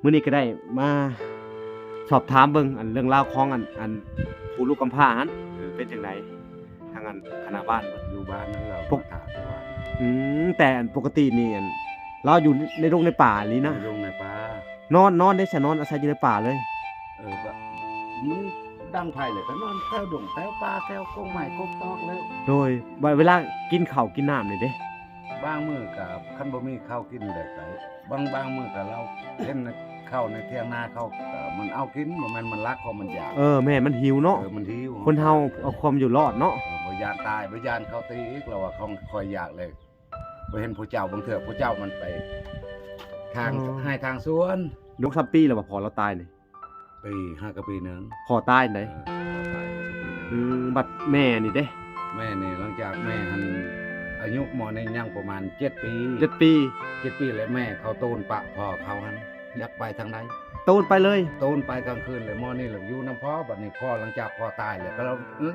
ມື້ນີ້ກໍໄດ້ມາສອບຖາມເບິ່ງ ອັນເລື່ອງລາວຂອງ ອັນ ອັນຜູ້ລູກກຳພ້າຫັ້ນ ເອີ ເປັນຈັ່ງໃດ ທາງ ອັນ ຄະນະບ້ານເພິ່ນ ຢູ່ບ້ານນັ້ນແຫຼະ ປົກ ມາຖາມວ່າ ອືມ ແຕ່ ອັນ ປົກກະຕິນີ້ ອັນ ລາວຢູ່ໃນດົງໃນປ່າອີ່ຫຼີນະ ໃນດົງໃນປ່າ ນອນ ນອນເດ້ຊະ ນອນອາໄສຢູ່ໃນປ່າເລີຍ ເອີ ກໍມັນດັງໄຟແລ້ວກໍນອນແຖວດົງແຖວປ່າ ແຖວກົກໄມ້ກົກຕອກແລ້ວ ໂດຍ ເວລາກິນເຂົ້າກິນນ້ຳນີ້ເດ້ ບາງມື້ກໍຄັນບໍ່ມີເຂົ້າກິນແລ້ວກໍ ບາງ ບາງມື້ກໍລາວເຫັນເຂົ້າໃນຖຽງນາເຂົາ ກໍມັນເອົາກິນ ບໍ່ແມ່ນມັນລັກ ເພາະມັນຢາກ ເອີ ແມ່ນ ມັນຫິວເນາະ ເອີ ມັນຫິວ ຄົນເຮົາເອົາຄວາມຢູ່ລອດເນາະ ເອີ ບໍ່ຢ້ານຕາຍ ບໍ່ຢ້ານເຂົາຕີອີກ ລາວວ່າຂອງຂ້ອຍຢາກແລ້ວ ບໍ່ເຫັນຜູ້ເຈົ້າ ບາງເທື່ອຜູ້ເຈົ້າມັນໄປທາງ ອໍ ໄຮ່ທາງສວນ ດົງສາມປີແລ້ວວ່າພໍ່ລາວຕາຍນີ້ ປີ ຫາກໍປີໜຶ່ງ ພໍ່ຕາຍໃດ ເອີ ພໍ່ຕາຍ ອືມ ບັດແມ່ນີ້ເດ້ ແມ່ນີ້ ຫຼັງຈາກແມ່ຫັ້ນອາຍຸໝໍ້ນີ້ຍັງປະມານເຈັດປີ ເຈັດປີ ເຈັດປີ ແລ້ວແມ່ເຂົາໂຕນປະພໍ່ເຂົາຫັ້ນ ຈັກໄປທາງໃດ ໂຕນໄປເລີຍ ໂຕນໄປກາງຄືນ ແລ້ວໝໍ້ນີ້ລະຢູ່ນຳພໍ່ ບັດນີ້ພໍ່ ຫຼັງຈາກພໍ່ຕາຍແລ້ວ ກໍ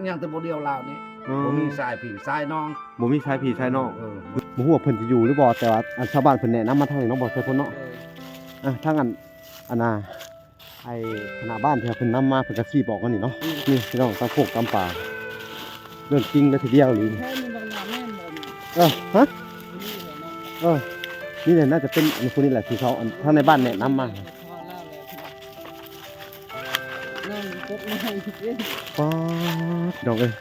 ຍັງແຕ່ຜູ້ດຽວລາວນີ້ ອໍ ບໍ່ມີສາຍພີ່ສາຍນ້ອງ ບໍ່ມີສາຍພີ່ສາຍນ້ອງ ເອີ ບໍ່ຮູ້ວ່າເພິ່ນຈະຢູ່ຫຼືບໍ່ ແຕ່ວ່າ ອັນ ຊາວບ້ານເພິ່ນແນະນຳມາທາງນີ້ເນາະ ບໍ່ໃຊ່ເພິ່ນເນາະ ເອີ ອ່ະ ທາງ ອັນ ອັນນ່າ ໄອ້ຄະນະບ້ານທີ່ເພິ່ນນຳມາ ເພິ່ນກໍຊີ້ບອກອັນນີ້ເນາະ ອືມ ນີ້ພີ່ນ້ອງ ຕາໂຄກຕຳປາ ເລື່ອງຈິງເລີຍທີດຽວນີ້ ເອີ ຮະ ເອີ ນີ້ແຫຼະ ໜ້າຈະເປັນອັນຜູ້ນີ້ແຫຼະ ທີ່ເຂົາ ອັນ ທາງໃນບ້ານແນະນຳມາ ປາດ ພີ່ນ້ອງເອີຍ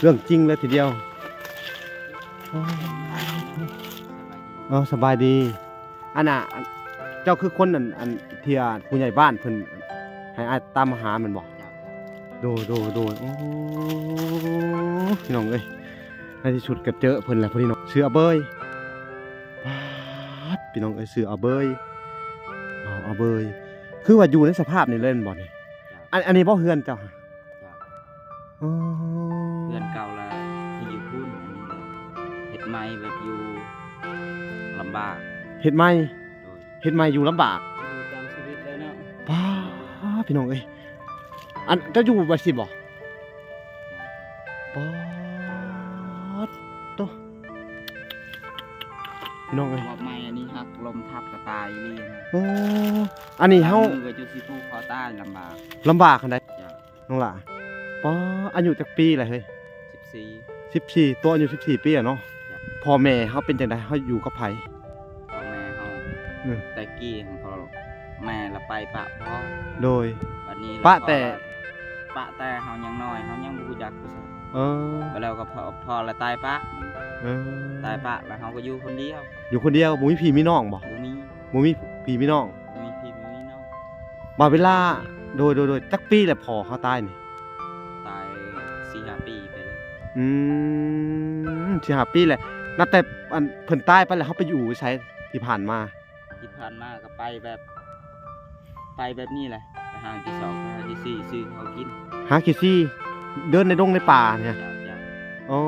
ເລື່ອງຈິງເລີຍທີດຽວ ເອົາ ສະບາຍດີ ອັນນ່າ ອັນ ເຈົ້າຄືຄົນ ອັນ ອັນ ທີ່ ອາ ຜູ້ໃຫຍ່ບ້ານເພິ່ນໃຫ້ອ້າຍຕາມມາຫາແມ່ນບໍ່? ເຈົ້າ ໂດຍ ໂດຍ ໂດຍ ໂອ້ ພີ່ນ້ອງເອີຍ ໃນທີ່ສຸດກໍເຈີເພິ່ນແລ້ວ ພີ່ນ້ອງ ຊື່ອາເບີຍ ປາດ ພີ່ນ້ອງເອີຍ ຊື່ອາເບີຍ ອາເບີຍ ຄືວ່າຢູ່ໃນສະພາບນີ້ເລີຍແມ່ນບໍ່ນີ້? ເຈົ້າ ອັນ ອັນນີ້ບໍ່ເຮືອນເຈົ້າ? ເຈົ້າ ອໍ ເຮືອນເກົ່າລະທີ່ຢູ່ພຸ້ນ ອັນນີ້ລະເຮັດໃໝ່ແບບຢູ່ລຳບາກ ເຮັດໃໝ່ ໂດຍ ເຮັດໃໝ່ຢູ່ລຳບາກ ຢູ່ຕາມຊີວິດເລີຍເນາະ ປາດ ພີ່ນ້ອງເອີຍ ອັນ ເຈົ້າຢູ່ແບບຊີ້ບໍ່? ປາດໂຕ ພີ່ນ້ອງເອີຍ ເວົ້າໃໝ່ ອັນນີ້ຫັກລົມທັບກໍຕາຍອີ່ຫຼີນະ ໂອ້ ອັນນີ້ເຮົາ ບາງມື້ກໍຈົນຊິຜູກຄໍຕາຍ ລຳບາກ ລຳບາກຫັ້ນໃດ ເຈົ້າ ນ້ອງຫຼ້າ ປາ ອາຍຸຈັກປີລະເຮີ້ຍ? ສິບສີ່ ສິບສີ່ ໂຕອາຍຸສິບສີ່ປີອະເນາະ ເຈົ້າ ພໍ່ແມ່ເຮົາເປັນຈັ່ງໃດ? ເຮົາຢູ່ກັບໃຜ? ພໍ່ແມ່ເຮົາ ອືມ ແຕ່ກີ້ຫັ້ນ ພໍ່ ແມ່ລະໄປປະພໍ່ ໂດຍ ບັດນີ້ລະ ປະແຕ່ ພໍ່ລະ ປະແຕ່ເຮົາຍັງນ້ອຍ ເຮົາຍັງບໍ່ຮູ້ຈັກ ເອີ ບັດແລ້ວກໍພໍ່ ພໍ່ລະຕາຍປະ ເອີ ຕາຍປະ ລະເຮົາກໍຢູ່ຄົນດຽວ ຢູ່ຄົນດຽວ ບໍ່ມີພີ່ມີນ້ອງບໍ່? ບໍ່ມີ ບໍ່ມີພີ່ມີນ້ອງ ບໍ່ມີພີ່ບໍ່ມີນ້ອງ ບາດເວລາ ໂດຍ ໂດຍ ໂດຍ ຈັກປີແລ້ວພໍ່ເຮົາຕາຍນີ້? ຕາຍສີ່ຫ້າປີໄປແລ້ວ ອືມ ສີ່ຫ້າປີແລ້ວ ນັບແຕ່ ອັນ ເພິ່ນຕາຍໄປແລ້ວ ເຮົາໄປຢູ່ໃສທີ່ຜ່ານມາ? ທີ່ຜ່ານມາກໍໄປແບບ ໄປແບບນີ້ແຫຼະ ໄປຫາຂີ້ຊອກ ໄປຫາຂີ້ຊີຊື້ເຂົ້າກິນ ຫາຂີ້ຊີ ເດີນໃນດົງໃນປ່ານີ້? ເຈົ້າ ເຈົ້າ ໂອ້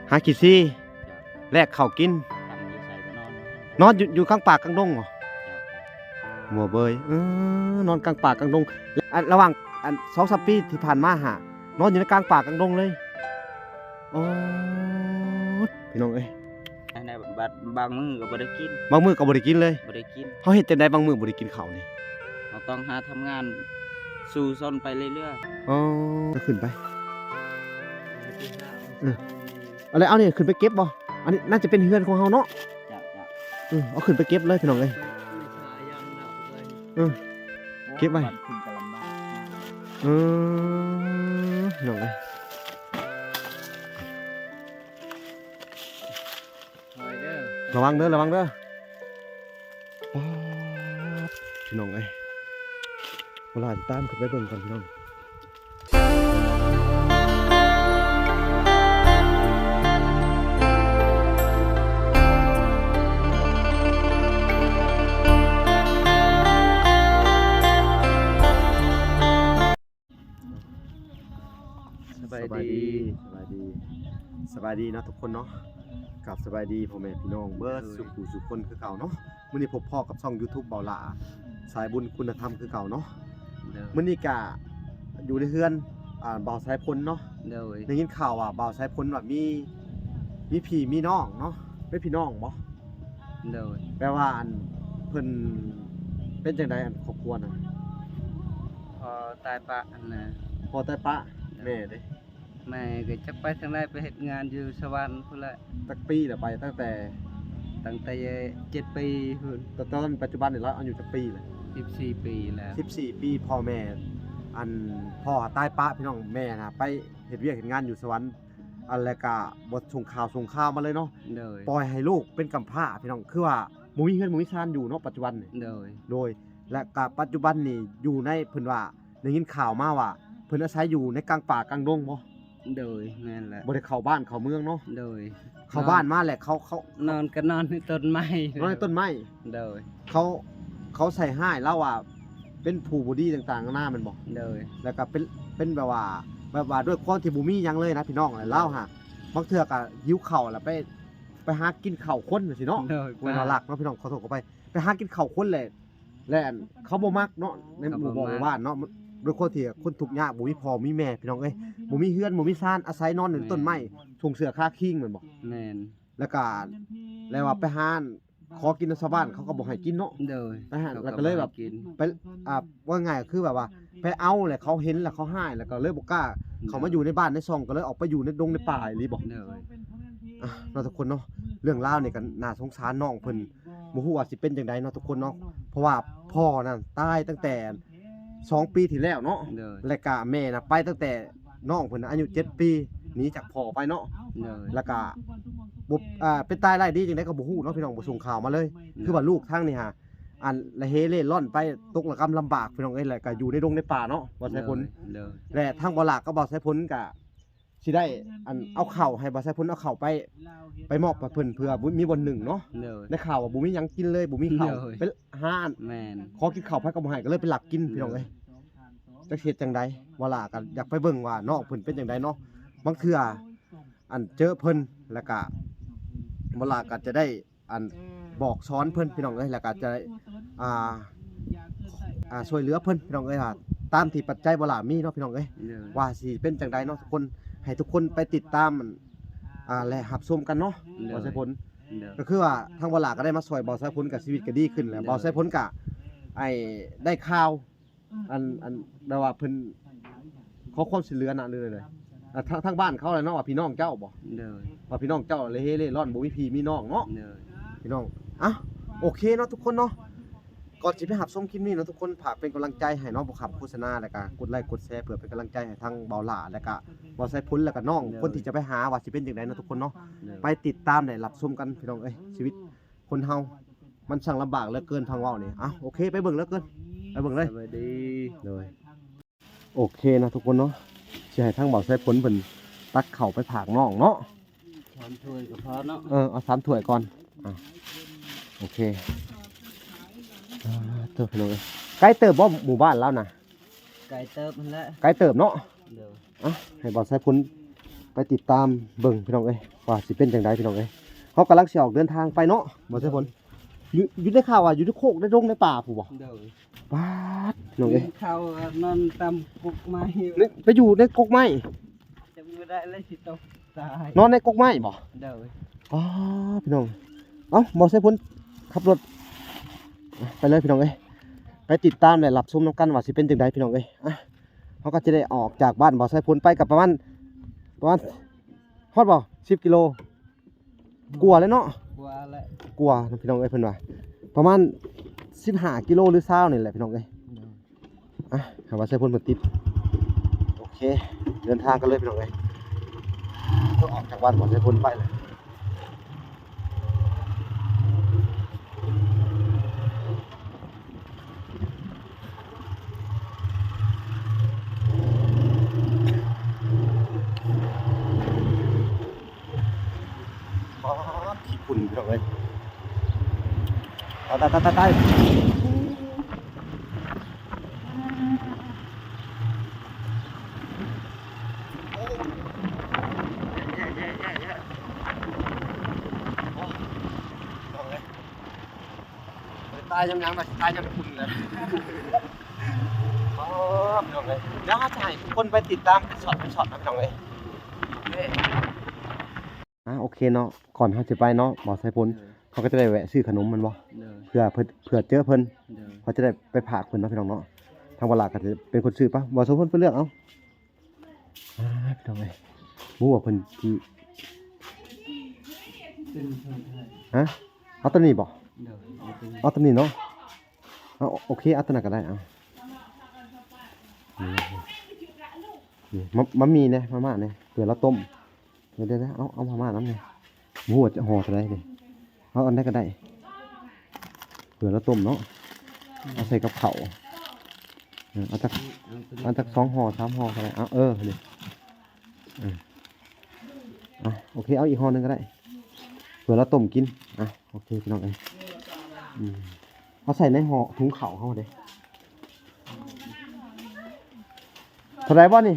ຫາຂີ້ຊີ ເຈົ້າ ແລກເຂົ້າກິນ ນອນຢູ່ໃສກໍນອນ ນອນຢູ່ ຢູ່ກາງປ່າກາງດົງບໍ? ເຈົ້າ ບໍ່ເບີຍ ເອີ ນອນກາງປ່າກາງດົງ ລະ ອັນ ລະຫວ່າງ ອັນ ສອງສາມປີທີ່ຜ່ານມາຫາ ນອນຢູ່ໃນກາງປ່າກາງດົງເລີຍ ໂອ້ ພີ່ນ້ອງເອີຍ ອັນໃດ ບາດບາງມື້ກໍບໍ່ໄດ້ກິນ ບາງມື້ກໍບໍ່ໄດ້ກິນເລີຍ ບໍ່ໄດ້ກິນ ເຮົາເຮັດຈັ່ງໃດບາງມື້ບໍ່ໄດ້ກິນເຂົ້ານີ້? ເຮົາຕ້ອງຫາທຳງານສູ້ຊົນໄປເລື້ອຍໆ ອໍ ກໍຂຶ້ນໄປ ເອີ ເອົາແລ້ວ ເອົານີ້ຂຶ້ນໄປເກັບບໍ່? ອັນນີ້ໜ້າຈະເປັນເຮືອນຂອງເຮົາເນາະ ເຈົ້າ ເຈົ້າ ເອີ ເອົາຂຶ້ນໄປເກັບເລີຍ ພີ່ນ້ອງເອີຍ ເອີ ເກັບໄວ້ ເອີ ພີ່ນ້ອງເອີຍ ລະວັງເດີ ລະວັງເດີ ປາດ ພີ່ນ້ອງເອີຍ ບໍ່ຫຼາຍ ຕາມຂຶ້ນໄປເບິ່ງກ່ອນ ພີ່ນ້ອງ. ສະບາຍດີ ສະບາຍດີ ສະບາຍດີເນາະທຸກຄົນເນາະ ກາບສະບາຍດີພໍ່ແມ່ພີ່ນ້ອງເບິດ ໂດຍ ສູ່ຜູ້ສູ່ຄົນຄືເກົ່າເນາະ ມື້ນີ້ພົບພໍ້ກັບຊ່ອງຢູທູບເບົາຫຼ້າ ສາຍບຸນຄຸນນະທຳຄືເກົ່າເນາະ ໂດຍ ມື້ນີ້ກະຢູ່ໃນເຮືອນ ອ່າ ບ່າວສາຍພົນເນາະ ໂດຍ ໄດ້ຍິນຂ່າວວ່າບ່າວສາຍພົນວ່າມີ ມີພີ່ມີນ້ອງເນາະ ເປັນພີ່ນ້ອງບໍ່? ໂດຍ ແປວ່າອັນເພິ່ນເປັນຈັ່ງໃດ ອັນຄອບຄົວນະ? ພໍ່ຕາຍປະຫັ້ນນະ. ພໍ່ຕາຍປະ. ໂດຍ ແມ່ເດ້? ແມ່ກໍຈັກໄປທາງໃດ ໄປເຮັດງານຢູ່ສະຫວັນພຸ້ນແຫຼະ. ຈັກປີລະໄປ? ຕັ້ງແຕ່ ຕັ້ງແຕ່ເຈັດປີພຸ້ນ. ແຕ່ຕອນປັດຈຸບັນນີ້ລາວອາຍຸຈັກປີລະ? ສິບສີ່ປີແລ້ວ. ສິບສີ່ປີ ພໍ່ແມ່ ອັນ ພໍ່ຕາຍປະ ພີ່ນ້ອງ ແມ່ນະໄປເຮັດວຽກເຮັດງານຢູ່ສະຫວັນ ອັນ ແລ້ວກະບໍ່ສົ່ງຂ່າວສົ່ງຄາວມາເລີຍເນາະ. ໂດຍ ປ່ອຍໃຫ້ລູກເປັນກຳພ້າ ພີ່ນ້ອງ ຄືວ່າບໍ່ມີເຮືອນບໍ່ມີຊານຢູ່ເນາະ ປັດຈຸບັນນີ້. ໂດຍ ໂດຍ ແລະກະປັດຈຸບັນນີ້ຢູ່ໃນ ເພິ່ນວ່າໄດ້ຍິນຂ່າວມາວ່າ ເພິ່ນອາໄສຢູ່ໃນກາງປ່າກາງດົງບໍ່? ໂດຍ ແມ່ນແຫຼະ ບໍ່ໄດ້ເຂົ້າບ້ານເຂົ້າເມືອງເນາະ. ໂດຍ ເຂົ້າບ້ານມາແຫຼະ ເຂົາ ເຂົາ ນອນກໍນອນໃນຕົ້ນໄມ້. ນອນໃນຕົ້ນໄມ້. ໂດຍ ເຂົາ ເຂົາໃສ່ຮ້າຍລາວວ່າເປັນຜູ້ບໍ່ດີຕ່າງໆນານາແມ່ນບໍ່? ໂດຍ ແລ້ວກໍເປັນ ເປັນແບບວ່າ ແບບວ່າດ້ວຍຄວາມທີ່ບໍ່ມີຫຍັງເລີຍນະ ພີ່ນ້ອງ ແລ້ວລາວຫາ ບາງເທື່ອກໍຫິວເຂົ້າແລ້ວໄປ ໄປຫາກິນເຂົ້າຄົນຈັ່ງຊີ້ເນາະ. ໂດຍ ບໍ່ວ່າລັກເນາະ ພີ່ນ້ອງ ຂໍໂທດຂໍອະໄພ ໄປຫາກິນເຂົ້າຄົນແຫຼະ ແລະ ອັນ ເຂົາບໍ່ມັກເນາະ ໃນໝູ່ບ້ານເນາະ ດ້ວຍຄວາມທີ່ຄົນທຸກຍາກ ບໍ່ມີພໍ່ມີແມ່ ພີ່ນ້ອງເອີຍ ບໍ່ມີເຮືອນບໍ່ມີຊານ ອາໄສນອນໃນ ແມ່ນ ຕົ້ນໄມ້ ຖົງເສື້ອຄາຄີງແມ່ນບໍ່? ແມ່ນ ແລ້ວກະ ແລ້ວວ່າໄປຫາ ຂໍກິນນຳຊາວບ້ານ ເຂົາກໍບໍ່ໃຫ້ກິນເນາະ. ໂດຍ ໄປຫາ ເຂົາກໍ ແລ້ວກໍເລີຍແບບ ບໍ່ໃຫ້ກິນ ໄປ ອ່າ ວ່າງ່າຍກໍຄືແບບວ່າ ໄປເອົາແລ້ວເຂົາເຫັນແລ້ວເຂົາຮ້າຍ ແລ້ວກໍເລີຍບໍ່ກ້າ ໂດຍ ເຂົ້າມາຢູ່ໃນບ້ານໃນຊ່ອງ ກໍເລີຍອອກໄປຢູ່ໃນດົງໃນປ່າອີ່ຫຼີບໍ່? ໂດຍ ອ່ະ ເນາະ ທຸກຄົນເນາະ ເລື່ອງລາວນີ້ກໍໜ້າສົງສານນ້ອງເພິ່ນ ບໍ່ຮູ້ວ່າຊິເປັນຈັ່ງໃດເນາະ ທຸກຄົນເນາະ ເພາະວ່າພໍ່ນັ້ນຕາຍຕັ້ງແຕ່ສອງປີທີ່ແລ້ວເນາະ. ໂດຍ ແລະກະແມ່ນະໄປຕັ້ງແຕ່ນ້ອງເພິ່ນອາຍຸເຈັດປີ ໜີຈາກພໍ່ໄປເນາະ. ໂດຍ ແລະກະບໍ່ ອ່າ ເປັນຕາຍຮ້າຍດີຈັ່ງໃດກໍບໍ່ຮູ້ເນາະ ພີ່ນ້ອງ ບໍ່ສົ່ງຂ່າວມາເລີຍ. ໂດຍ ຄືວ່າລູກທາງນີ້ຫາ ອັນ ລະເຮເລ່ລ່ອນໄປ ຕົກລະກຳລຳບາກ ພີ່ນ້ອງເອີຍ ແລະກະຢູ່ໃນດົງໃນປ່າເນາະ ບ່າວສາຍຝົນ. ໂດຍ ແລະທາງບ່າວຫຼ້າກັບບ່າວສາຍຝົນກະ ຊິໄດ້ ອັນ ເອົາເຂົ້າໃຫ້ບ່າວສາຍຝົນ ເອົາເຂົ້າໄປ ໄປມອບໃຫ້ເພິ່ນ ເພື່ອບໍ່ມີບ່ອນໜຶ້ງເນາະ. ໂດຍ ໄດ້ຂ່າວວ່າບໍ່ມີຫຍັງກິນເລີຍ ບໍ່ມີເຂົ້າ. ໂດຍ ໄປຫາ ແມ່ນ ຂໍກິນເຂົ້າໃຜກໍບໍ່ໃຫ້ ກໍເລີຍໄປລັກກິນ ໂດຍ ພີ່ນ້ອງເອີຍ. ຈັກຊິເຮັດຈັ່ງໃດ ບ່າວຫຼ້າກໍຢາກໄປເບິ່ງວ່ານ້ອງເພິ່ນເປັນຈັ່ງໃດເນາະ. ບາງເທື່ອ ອັນ ເຈີເພິ່ນ ແລ້ວກໍບ່າວຫຼ້າກໍຈະໄດ້ ອັນ ອືມ ບອກສອນເພິ່ນ ພີ່ນ້ອງເອີຍ ແລ້ວກໍຈະ ອ່າ ອ່າ ຊ່ວຍເຫຼືອເພິ່ນ ພີ່ນ້ອງເອີຍ ວ່າຕາມທີ່ປັດໄຈບ່າວຫຼ້າມີເນາະ ພີ່ນ້ອງເອີຍ. ໂດຍ ວ່າຊິເປັນຈັ່ງໃດເນາະ ທຸກຄົນ ໃຫ້ທຸກຄົນໄປຕິດຕາມ ອ່າ ແລະຮັບຊົມກັນເນາະ. ໂດຍ ບ່າວສາຍຝົນ. ໂດຍ ກໍຄືວ່າທາງບ່າວຫຼ້າກໍໄດ້ມາຊ່ວຍບ່າວສາຍຝົນ ກໍຊີວິດກໍດີຂຶ້ນແລ້ວ. ໂດຍ ບ່າວສາຍຝົນກໍ ໄອ້ ໄດ້ຂ່າວ ອັນ ອັນ ແບບວ່າເພິ່ນຂໍຄວາມຊ່ວຍເຫຼືອນະ ຫຼືໃດ ອ່າ ທາງ ທາງບ້ານເຂົາແຫຼະເນາະ ວ່າພີ່ນ້ອງເຈົ້າບໍ່? ໂດຍ ວ່າພີ່ນ້ອງເຈົ້າລະເຮເລ່ລ່ອນ ບໍ່ມີພີ່ມີນ້ອງເນາະ. ໂດຍ ພີ່ນ້ອງ ອ່ະ ໂອເຄເນາະ ທຸກຄົນເນາະ. ກ່ອນຊິໄປຮັບຊົມຄລິບນີ້ເນາະ ທຸກຄົນ ຝາກເປັນກຳລັງໃຈໃຫ້ເນາະ ບໍ່ຂາມໂຄສະນາ ແລ້ວກະກົດໄລກົດແຊ ເພື່ອເປັນກຳລັງໃຈໃຫ້ທາງບ່າວຫຼ້າ ແລ້ວກະບ່າວສາຍຝົນ ແລ້ວກະນ້ອງ ໂດຍ ຄົນທີ່ຈະໄປຫາ ວ່າຊິເປັນຈັ່ງໃດເນາະ ທຸກຄົນເນາະ. ໂດຍ ໄປຕິດຕາມ ແລະ ຮັບຊົມກັນ ພີ່ນ້ອງເອີຍ ຊີວິດຄົນເຮົາ ມັນຊ່າງລຳບາກເຫຼືອເກີນ ຟັງເວົ້ານີ້. ເອົ້າ ໂອເຄ ໄປເບິ່ງເລີຍເກີນ ໄປເບິ່ງເລີຍ. ສະບາຍດີ. ໂດຍ ໂອເຄເນາະ ທຸກຄົນເນາະ ຊິໃຫ້ທາງບ່າວສາຍຝົນເພິ່ນຕັກເຂົ້າໄປຝາກນ້ອງເນາະ. ສາມຖ້ວຍກໍພໍເນາະ. ເອີ ເອົາສາມຖ້ວຍກ່ອນ. ອ່ະ ໂອເຄ. ອ່າ ໂທ້ ພີ່ນ້ອງເອີຍ ໄກເຕີບບໍ່ໝູ່ບ້ານລາວນະ? ໄກເຕີບຫັ້ນແຫຼະ. ໄກເຕີບເນາະ. ໂດຍ ອ່ະ ໃຫ້ບ່າວສາຍຝົນໄປຕິດຕາມເບິ່ງ ພີ່ນ້ອງເອີຍ ວ່າຊິເປັນຈັ່ງໃດ ພີ່ນ້ອງເອີຍ. ເຮົາກຳລັງຊິອອກເດີນທາງໄປເນາະ ບ່າວສາຍຝົນ. ໂດຍ ຢູ່ ຢູ່ໃນຂ່າວວ່າຢູ່ໃນໂຄກໃນດົງໃນປ່າພຸ້ນບໍ່? ໂດຍ ປາດ ນ້ອງເອີຍ ເຂົານອນຕາມກົກໄມ້. ນີ້ໄປຢູ່ໃນກົກໄມ້ ຈະບໍ່ໄດ້ແລ້ວຊິຕົກຕາຍ. ນອນໃນກົກໄມ້ບໍ່? ໂດຍ ອໍ ພີ່ນ້ອງ. ເອົ້າ ບ່າວສາຍຝົນຂັບລົດ ອ່ະ ໄປເລີຍ ພີ່ນ້ອງເອີຍ ໄປຕິດຕາມ ແລະ ຮັບຊົມນຳກັນວ່າຊິເປັນຈັ່ງໃດ ພີ່ນ້ອງເອີຍ. ອ່ະ ເຮົາກໍຈະໄດ້ອອກຈາກບ້ານບ່າວສາຍຝົນໄປກໍປະມານ ປະມານ ຮອດບໍ່ ສິບກິໂລ? ກວ່າແລ້ວເນາະ ກວ່າແລ້ວ ກວ່າ ພີ່ນ້ອງເອີຍ ເພິ່ນວ່າປະມານສິບຫ້າກິໂລ ຫຼື ຊາວນີ້ແຫຼະ ພີ່ນ້ອງເອີຍ. ໂດຍ ອ່ະ ຫາວ່າໃຊ້ພົນເພິ່ນຕິດ. ໂອເຄ ເດີນທາງກັນເລີຍ ພີ່ນ້ອງເອີຍ. ຕ້ອງອອກຈາກບ້ານບ່າວໃຊ້ພົນໄປແລ້ວ. ປາດ ຂີ້ຝຸ່ນ ພີ່ນ້ອງເອີຍ. ຕາຍ ຕາຍ ຕາຍ ຕາຍ. ຕາຍຍ້ອນຫຍັງນະ? ຕາຍຍ້ອນຝຸ່ນແຫຼະ. ອໍ ພີ່ນ້ອງເອີຍ ດຽວເຮົາຈະໃຫ້ທຸກຄົນໄປຕິດຕາມເປັນຊັອດເປັນຊັອດນະ ພີ່ນ້ອງເອີຍ. ອ່າ ໂອເຄເນາະ ກ່ອນເຮົາຈະໄປເນາະ ບ່າວສາຍພົນ ເອີ ເຮົາກໍຈະໄດ້ແວະຊື້ຂະໜົມແມ່ນບໍ່? ໂດຍ ເພື່ອ ເພື່ອ ເພື່ອເຈີເພິ່ນ ໂດຍ ເຮົາຈະໄດ້ໄປຝາກເພິ່ນເນາະ ພີ່ນ້ອງເນາະ. ທາງວາລາກໍຈະເປັນຄົນຊື້ປະ ບໍ່ ສົມພົນໄປເລືອກເອົາ. ອ່າ ພີ່ນ້ອງເອີຍ ບໍ່ຮູ້ວ່າເພິ່ນຊິ ເປັນເພິ່ນເທົ່າໃດ? ຮະ? ເອົາຕົວນີ້ບໍ່? ໂດຍ ເອົາຕົວນີ້ ເອົາຕົວນີ້ເນາະ. ເອົາ ໂອເຄ ເອົາຕົວນັ້ນກໍໄດ້ ເອົາ ນີ້ ນີ້ ມາ ມາມີແດ່ ມາມ່າແດ່ ເພື່ອລາວຕົ້ມ. ດຽວໆ ເອົາ ເອົາມາມ່ານຳແດ່ ບໍ່ຮູ້ວ່າຈະຫໍ່ເທົ່າໃດເດ ເອົາອັນໃດກໍໄດ້ ເພື່ອລາວຕົ້ມເນາະ ເອົາໃສ່ກັບເຂົ້າ. ເອີ ເອົາຈັກ ເອົາຈັກສອງຫໍ່ສາມຫໍ່ກໍໄດ້ ເອົາ ເອີ ນີ້ ເອີ ເອົາ ໂອເຄ ເອົາອີກຫໍ່ໜຶ່ງກໍໄດ້ ເພື່ອລາວຕົ້ມກິນ. ອ່ະ ໂອເຄ ພີ່ນ້ອງເອີຍ ອືມ ເອົາໃສ່ໃນຫໍ່ ຖົງເຂົ້າເຮົາເດ້. ເທົ່າໃດບໍ່ນີ້?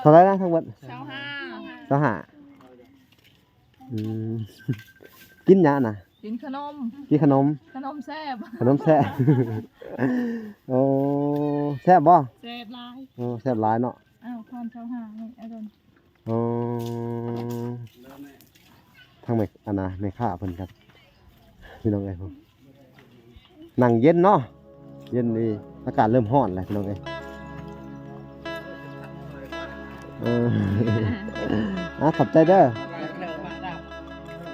ເທົ່າໃດນະທັງໝົດ? ຊາວຫ້າ ຊາວຫ້າ. ອືມ ກິນຫຍັງນະ? ກິນຂະໜົມ ກິນຂະໜົມ ຂະໜົມແຊບ ຂະໜົມແຊບ. ໂອ້ ແຊບບໍ່? ແຊບຫຼາຍ ໂອ້ ແຊບຫຼາຍເນາະ. ອ້າວ ທອນຊາວຫ້າໃຫ້ອາດອນ. ອໍ ທາງແມ່ ອັນນະ ແມ່ຄ້າເພິ່ນກໍ ພີ່ນ້ອງເອີຍ ນັ່ງເຢັນເນາະ ເຢັນດີ ອາກາດເລີ່ມຮ້ອນແລ້ວ ພີ່ນ້ອງເອີຍ. ເອີ ອ່າ ຂອບໃຈເດີ.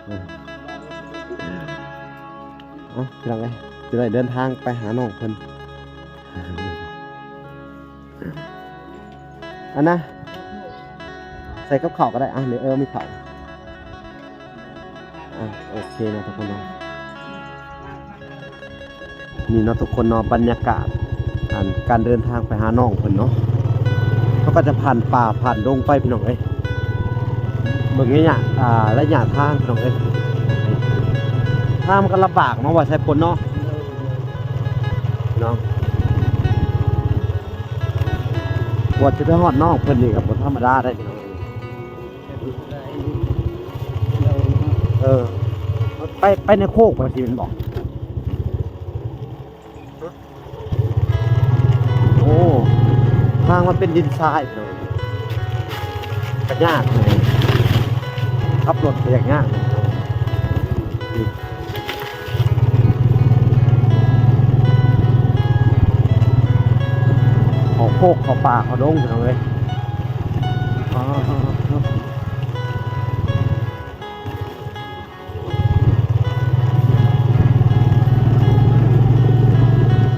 ເອີ ເອົາ ພີ່ນ້ອງເອີຍ ຈະໄດ້ເດີນທາງໄປຫານ້ອງເພິ່ນ. ອັນນະ ໃສ່ກັບເຂົ້າກໍໄດ້ ອ່ະ ນີ້ ເອີ ມີເຂົ້າ. ອ່ະ ໂອເຄເນາະທຸກຄົນເນາະ ນີ້ເນາະທຸກຄົນເນາະ ບັນຍາກາດ ອັນ ການເດີນທາງໄປຫານ້ອງເພິ່ນເນາະ ເຮົາກໍຈະຜ່ານປ່າຜ່ານດົງໄປ ພີ່ນ້ອງເອີຍ. ເບິ່ງໄລຍະ ອ່າ ໄລຍະທາງ ພີ່ນ້ອງເອີຍ ທາງມັນກໍລຳບາກເນາະ ວ່າໃຊ້ຄົນເນາະ ເນາະ ກວ່າຈະໄປຮອດນ້ອງເພິ່ນນີ້ກໍບໍ່ທຳມະດາໄດ໋ ພີ່ນ້ອງ. ເອີ ໄປ ໄປໃນໂຄກວ່າຊິແມ່ນບໍ່? ໂອ້ ທາງມັນເປັນດິນຊາຍ ພີ່ນ້ອງ ກໍຍາກ ຂັບລົດກໍຍາກ ຍາກ. ເຂົ້າໂຄກ ເຂົ້າປ່າ ເຂົ້າດົງ ພີ່ນ້ອງເອີຍ.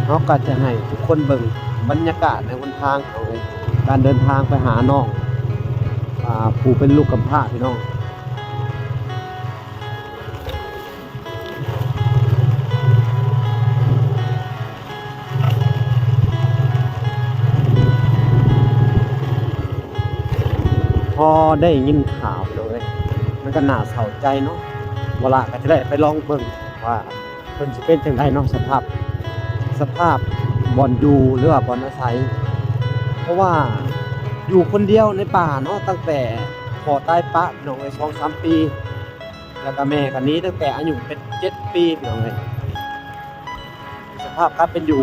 ເຮົາກໍຈະໃຫ້ທຸກຄົນເບິ່ງບັນຍາກາດໃນຫົນທາງ ການເດີນທາງໄປຫານ້ອງ ອ່າ ຜູ້ເປັນລູກກຳພ້າ ພີ່ນ້ອງ. ພໍໄດ້ຍິນຂ່າວ ພີ່ນ້ອງເອີຍ ມັນກໍໜ້າເສົ້າໃຈເນາະ ວາລະກໍຈະໄດ້ໄປລອງເບິ່ງວ່າເພິ່ນຊິເປັນຈັ່ງໃດເນາະ ສະພາບ ສະພາບບ່ອນຢູ່ ຫຼືວ່າບ່ອນອາໄສ ເພາະວ່າຢູ່ຄົນດຽວໃນປ່າເນາະ ຕັ້ງແຕ່ພໍ່ຕາຍປະ ພີ່ນ້ອງເອີຍ ສອງສາມປີ ແລ້ວກໍແມ່ກໍໜີຕັ້ງແຕ່ອາຍຸເປັນເຈັດປີ ພີ່ນ້ອງເອີຍ. ສະພາບການເປັນຢູ່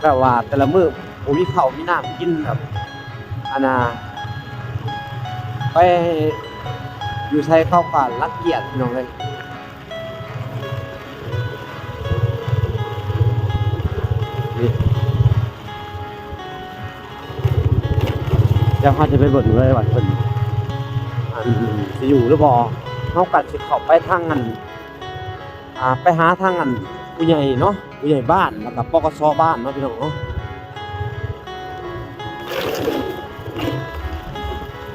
ແບບວ່າແຕ່ລະມື້ບໍ່ມີເຂົ້າມີນ້ຳກິນ ແບບ ອັນນ່າ ໄປຢູ່ໃສເຂົາກໍລັງກຽດ ພີ່ນ້ອງເອີຍ. ນີ້ ດຽວເຮົາຈະໄປເບິ່ງເລີຍວ່າເພິ່ນ ອັນ ຊິຢູ່ຫຼືບໍ່. ເຮົາກໍຊິເຂົ້າໄປທາງ ອັນ ອ່າ ໄປຫາທາງ ອັນ ຜູ້ໃຫຍ່ເນາະ ຜູ້ໃຫຍ່ບ້ານ ແລ້ວກໍ ປກສ ບ້ານເນາະ ພີ່ນ້ອງເນາະ.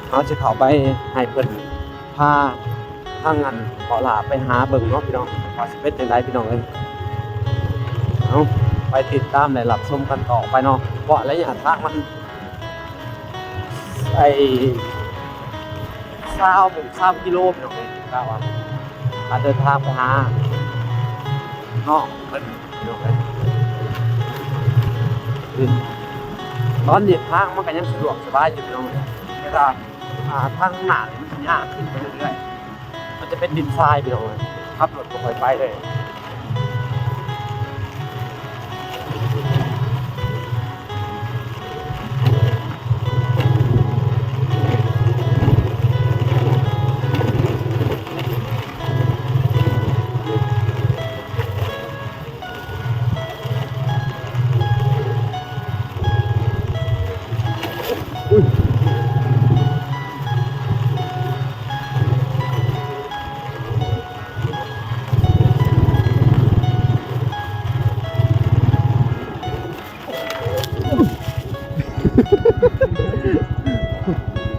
ເຮົາຊິເຂົ້າໄປໃຫ້ເພິ່ນພາທາງ ອັນ ເບາະຫຼ້າໄປຫາເບິ່ງເນາະ ພີ່ນ້ອງ ວ່າຊິເປັນຈັ່ງໃດ ພີ່ນ້ອງເອີຍ. ເອົາ ໄປຕິດຕາມ ແລະ ຮັບຊົມກັນຕໍ່ໄປເນາະ ເພາະໄລຍະທາງມັນ ໄອ້ ຊາວ ຊາວກິໂລ ພີ່ນ້ອງເອີຍ ກະວ່າການເດີນທາງໄປຫານ້ອງເພິ່ນ ພີ່ນ້ອງເອີຍ. ອືມ ຕອນນີ້ທາງມັນກະຍັງສະດວກສະບາຍຢູ່ ພີ່ນ້ອງເອີຍ ແຕ່ວ່າ ອ່າ ທາງໜ້ານີ້ມັນຊິຍາກຂຶ້ນໄປເລື້ອຍໆ ມັນຈະເປັນດິນຊາຍ ພີ່ນ້ອງເອີຍ ຂັບລົດບໍ່ຄ່ອຍໄປເລີຍ. ນີ້ ອຸ້ຍ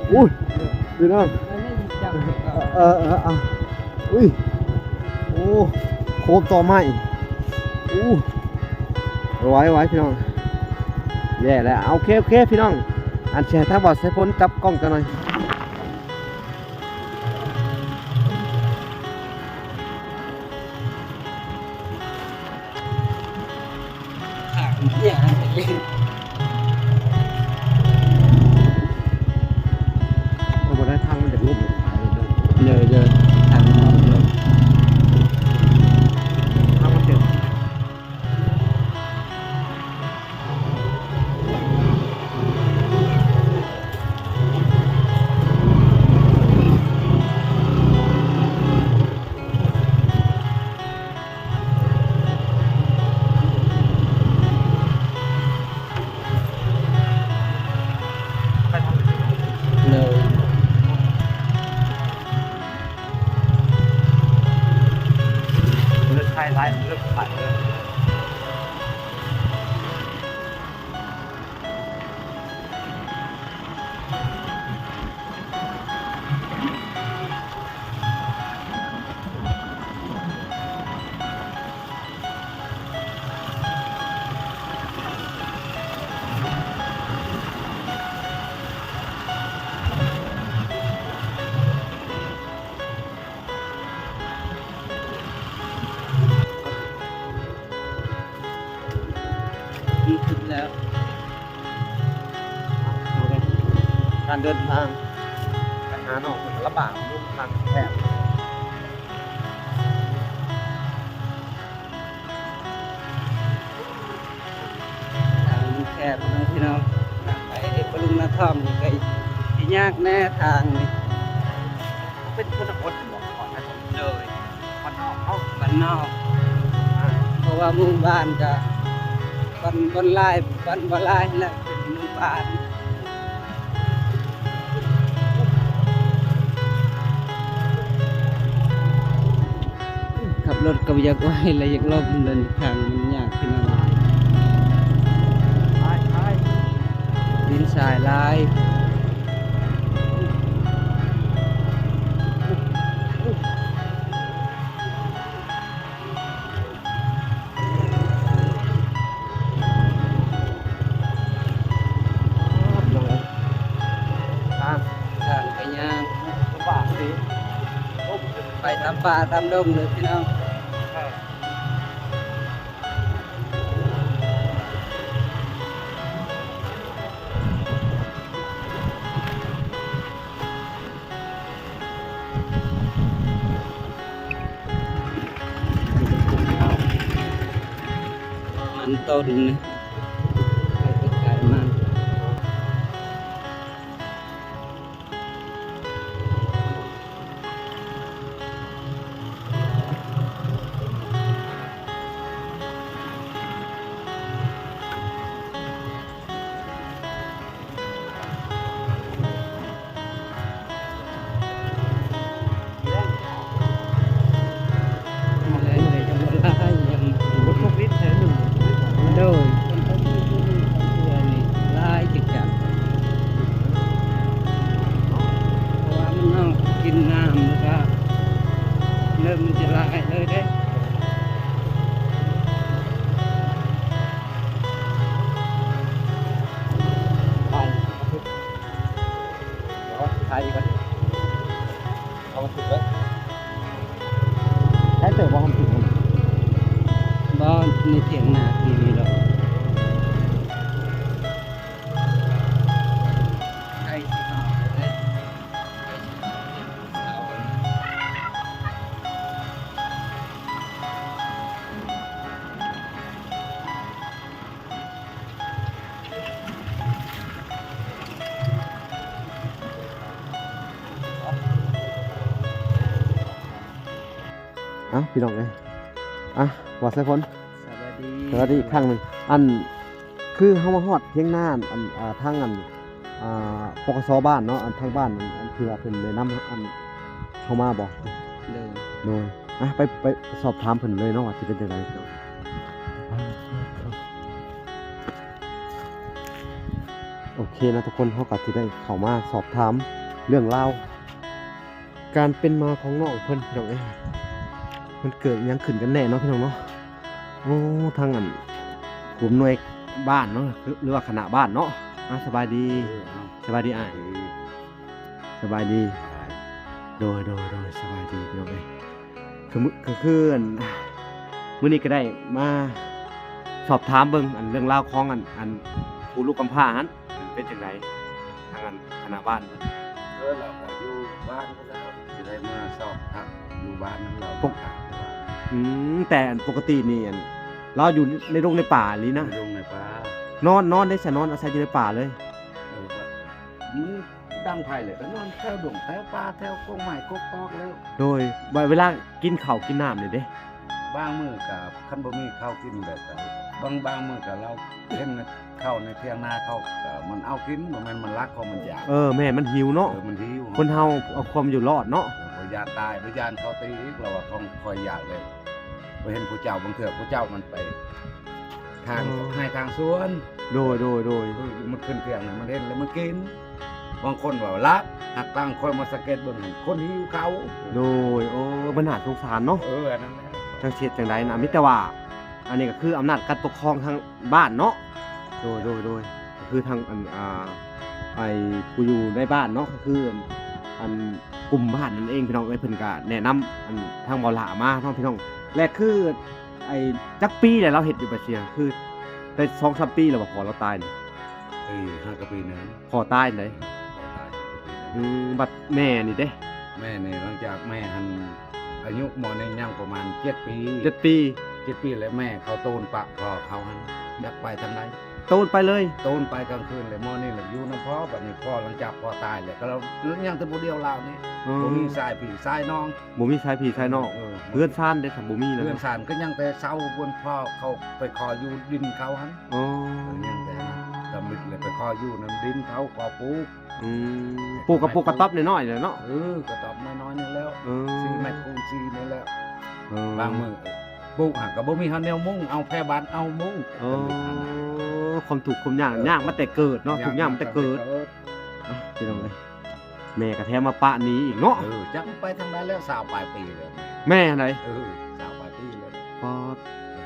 ໂອ້ຍ ພີ່ນ້ອງ ເອີ ເອີ ເອີ ອຸ້ຍ ໂອ້ ໂຄບຕໍໄມ້ ອູ້ ໄວໆ ພີ່ນ້ອງ ແຍ່ແລ້ວ ໂອເຄ ໂອເຄ ພີ່ນ້ອງ ອັນ ຊິໃຫ້ທາງບ່າວສາຍຝົນຈັບກ້ອງຈັກໜ່ອຍ. ເອີ ບໍ່ໄດ້ ທາງມັນຈະຫຼຸບຫຼາຍເດີ ເດີ ເດີ ທາງມັນເດີ ທາງມັນເດີ. ເລີຍ ເລິກໄຄຫຼາຍ ເລິກໄຄເລີຍ. ດີຂຶ້ນແລ້ວ ການເດີນທາງໄປຫານ້ອງເພິ່ນກະລຳບາກ ເດີນທາງແຄບ ທາງມັນແຄບເນາະພີ່ນ້ອງ ໄປບຳລຸງນາທອມນີ້ກະຊິຍາກແດ່ທາງນີ້ ເປັນຊົນນະບົດ ໂດຍ ບ້ານນອກເນາະ ບ້ານນອກ ເພາະວ່າໝູ່ບ້ານກະ ບ່ອນ ບ່ອນຫຼາຍ ບ່ອນບໍ່ຫຼາຍແຫຼະ ເປັນໝູ່ບ້ານ. ຂັບລົດກະບໍ່ຢາກໄວ ແລະຢາກຫຼົບ ເດີນທາງມັນຍາກພີ່ນ້ອງ ດິນຊາຍຫຼາຍ. ທາງ ທາງກະຍາກ ລຳບາກເດ ໄປຕາມປ່າຕາມດົງເລີຍພີ່ນ້ອງ. ມັນຕົ້ນນະ ໄປໄກໆ ມັນ ໂດຍ ຫຼາຍຈັກຈັກ ເພາະວ່າມັນເອົາກິນນ້ຳ ແລ້ວກະເລີ່ມມັນຈະຫຼາຍເລີຍເດ້. ຖ່າຍ ເອົາມາຖືກເລີຍ ໃຊ້ເຕີບບໍ່ ຫອມສຸກ ບໍ່ ໃນຖຽງນາທີ່ນີ້ດອກ ໃກ້ຊິເຂົ້າແລ້ວເດ້ ໃກ້ຊິເຂົ້າແລ້ວ. ເອົ້າ ພີ່ນ້ອງເອີຍ ອ່ະ ບ່າວສາຍຝົນ ສະບາຍດີ ສະບາຍດີອີກຄັ້ງໜຶ່ງ ອັນ ຄືເຮົາມາຮອດທຽງນາ ອັນ ອ່າ ທາງ ອັນ ອ່າ ປກສ ບ້ານເນາະ ອັນທາງບ້ານ ອັນ ອັນທີ່ວ່າເພິ່ນແນະນຳ ອັນ ເຂົ້າມາບໍ່? ໂດຍ ໂດຍ ອ່ະ ໄປ ໄປສອບຖາມເພິ່ນເລີຍເນາະ ວ່າຊິເປັນຈັ່ງໃດ. ໂອເຄນະທຸກຄົນ ເຮົາກໍຊິໄດ້ເຂົ້າມາສອບຖາມເລື່ອງລາວ ການເປັນມາຂອງນ້ອງເພິ່ນ ພີ່ນ້ອງເອີຍ ມັນເກີດຫຍັງຂຶ້ນກັນແນ່ເນາະ ພີ່ນ້ອງເນາະ. ໂອ້ ທາງອັນຜູ້ອຳນວຍບ້ານເນາະ ຫຼືວ່າຄະນະບ້ານເນາະ. ອ່າ ສະບາຍດີ ເອີ ເອົາ ສະບາຍດີອ້າຍ ສະບາຍດີ ສະບາຍດີ ສະບາຍ ໂດຍ ໂດຍ ໂດຍ ສະບາຍດີ ພີ່ນ້ອງເອີຍ. ຄື ຄື ຄື ອັນ ມື້ນີ້ກໍໄດ້ມາສອບຖາມເບິ່ງ ອັນ ເລື່ອງລາວຂອງ ອັນ ອັນ ຜູ້ລູກກຳພ້າຫັ້ນ ມັນເປັນຈັ່ງໃດ ທາງ ອັນ ຄະນະບ້ານເພິ່ນ. ເອີ ລາວກໍຢູ່ບ້ານພຸ້ນແຫຼະ ຊິໄດ້ມາຊອກພັກຢູ່ບ້ານນຳລາວ. ປົກ ອືມ ແຕ່ ອັນ ປົກກະຕິນີ້ ອັນ ລາວຢູ່ໃນດົງໃນປ່າອີ່ຫຼີນະ? ໃນດົງໃນປ່າ. ນອນ ນອນໄດ້ຊະ ນອນອາໄສຢູ່ໃນປ່າເລີຍ? ເອີ ກໍ ອືມ ດັງໄພແຫຼະ ກໍນອນແຖວດົງແຖວປ່າ ແຖວກົກໄມ້ກົກຕອກແລ້ວ. ໂດຍ ບາດເວລາກິນເຂົ້າກິນນ້ຳນີ້ເດ້? ບາງມື້ກໍຄັນບໍ່ມີເຂົ້າກິນແລ້ວກໍ ບາງ ບາງມື້ກໍລາວເຫັນເຂົ້າໃນຖຽງນາເຂົາ ກໍມັນເອົາກິນ ບໍ່ແມ່ນມັນລັກ ເພາະມັນຢາກ. ເອີ ແມ່ນ ມັນຫິວເນາະ. ເອີ ມັນຫິວ. ຄົນເຮົາເອົາຄວາມຢູ່ລອດເນາະ. ເອີ ບໍ່ຢ້ານຕາຍ ບໍ່ຢ້ານເຂົາຕີອີກ ລາວວ່າ ຂອງຂ້ອຍຢາກເລີຍ ບໍ່ເຫັນຜູ້ເຈົ້າ ບາງເທື່ອຜູ້ເຈົ້າມັນໄປ ທາງ ອືມ ໄຮ່ທາງສວນ. ໂດຍ ໂດຍ ໂດຍ ເອີ ມັນຂຶ້ນເທິງນັ້ນ ມັນເຫັນແລ້ວມັນກິນ. ບາງຄົນວ່າລັກ ຫາກບາງຄົນມາສັງເກດເບິ່ງ ຄົນຫິວເຂົ້າ. ໂດຍ ໂອ້ ມັນໜ້າສົງສານເນາະ. ເອີ ອັນນັ້ນແຫຼະ ຈັກຊິເຮັດຈັ່ງໃດນະ. ມີແຕ່ວ່າ ອັນນີ້ກໍຄືອຳນາດການປົກຄອງທາງບ້ານເນາະ. ໂດຍ ໂດຍ ໂດຍ ກໍຄືທາງ ອັນ ອ່າ ໄອ້ຜູ້ຢູ່ໃນບ້ານເນາະ ກໍຄື ອັນ ອັນ ກຸ່ມບ້ານນັ້ນເອງ ພີ່ນ້ອງເອີຍ ເພິ່ນກໍແນະນຳ ອັນ ທາງບໍ່ຫຼ້າມາເນາະ ພີ່ນ້ອງ. ແລະ ຄື ໄອ້ ຈັກປີແລ້ວລາວເຮັດຢູ່ປາເຊຍ? ຄືໄດ້ສອງສາມປີແລ້ວບໍ່ ພໍ່ລາວຕາຍນີ້? ເອີ ຫ້າກວ່າປີນັ້ນ ພໍ່ຕາຍໃດ໋. ພໍ່ຕາຍຫ້າກວ່າປີນັ້ນ. ອືມ ບັດແມ່ນີ້ເດ້? ແມ່ນີ້ ຫຼັງຈາກແມ່ຫັ້ນ ອາຍຸໝໍ້ນີ້ຍັງປະມານເຈັດປີ. ເຈັດປີ. ເຈັດປີ ແລ້ວແມ່ເຂົາໂຕນປະພໍ່ເຂົາຫັ້ນ ຈັກໄປທາງໃດ ໂຕນໄປເລີຍ. ໂຕນໄປກາງຄືນ ແລ້ວໝໍ້ນີ້ລະຢູ່ນຳພໍ່. ບັດນີ້ພໍ່ ຫຼັງຈາກພໍ່ຕາຍແລ້ວ ກໍຍັງແຕ່ຜູ້ດຽວລາວນີ້. ອືມ ບໍ່ມີຊາຍພີ່ຊາຍນ້ອງ. ບໍ່ມີຊາຍພີ່ຊາຍນ້ອງ. ເອີ ເຮືອນຊານເດ້ ບໍ່ມີແລ້ວ. ເຮືອນຊານກໍຍັງແຕ່ເຊົ່າ ບ່ອນພໍ່ເຂົາໄປຂໍຢູ່ດິນເຂົາຫັ້ນ. ອໍ ຍັງແຕ່ທຳອິດແລ້ວ ໄປຂໍຢູ່ນຳດິນເຂົາ ຂໍປູກ. ອືມ ປູກກໍປູກກະຕ໊ອບນ້ອຍໆແຫຼະເນາະ. ເອີ ກະຕ໊ອບນ້ອຍໆນີ້ແຫຼະ. ເອີ ສີ່ແມັດຄູນສີ່ນີ້ແຫຼະ. ເອີ ບາງມື້ປູກຫາກກໍບໍ່ມີ ເຮົາແນວມຸງ ເອົາແພບ້ານເອົາມຸງ. ເອີ ຄວາມທຸກຄວາມຍາກ ເອີ ຍາກມາແຕ່ເກີດເນາະ. ທຸກຍາກມາແຕ່ເກີດ. ອ່ະ ພີ່ນ້ອງເອີຍ ແມ່ກໍແຖມມາປະໜີອີກເນາະ. ເອີ ຈັກໄປທາງໃດແລ້ວ ຊາວປາຍປີແລ້ວ. ແມ່ຫັ້ນໃດ? ເອີ ຊາວປາຍປີແລ້ວ. ປາດ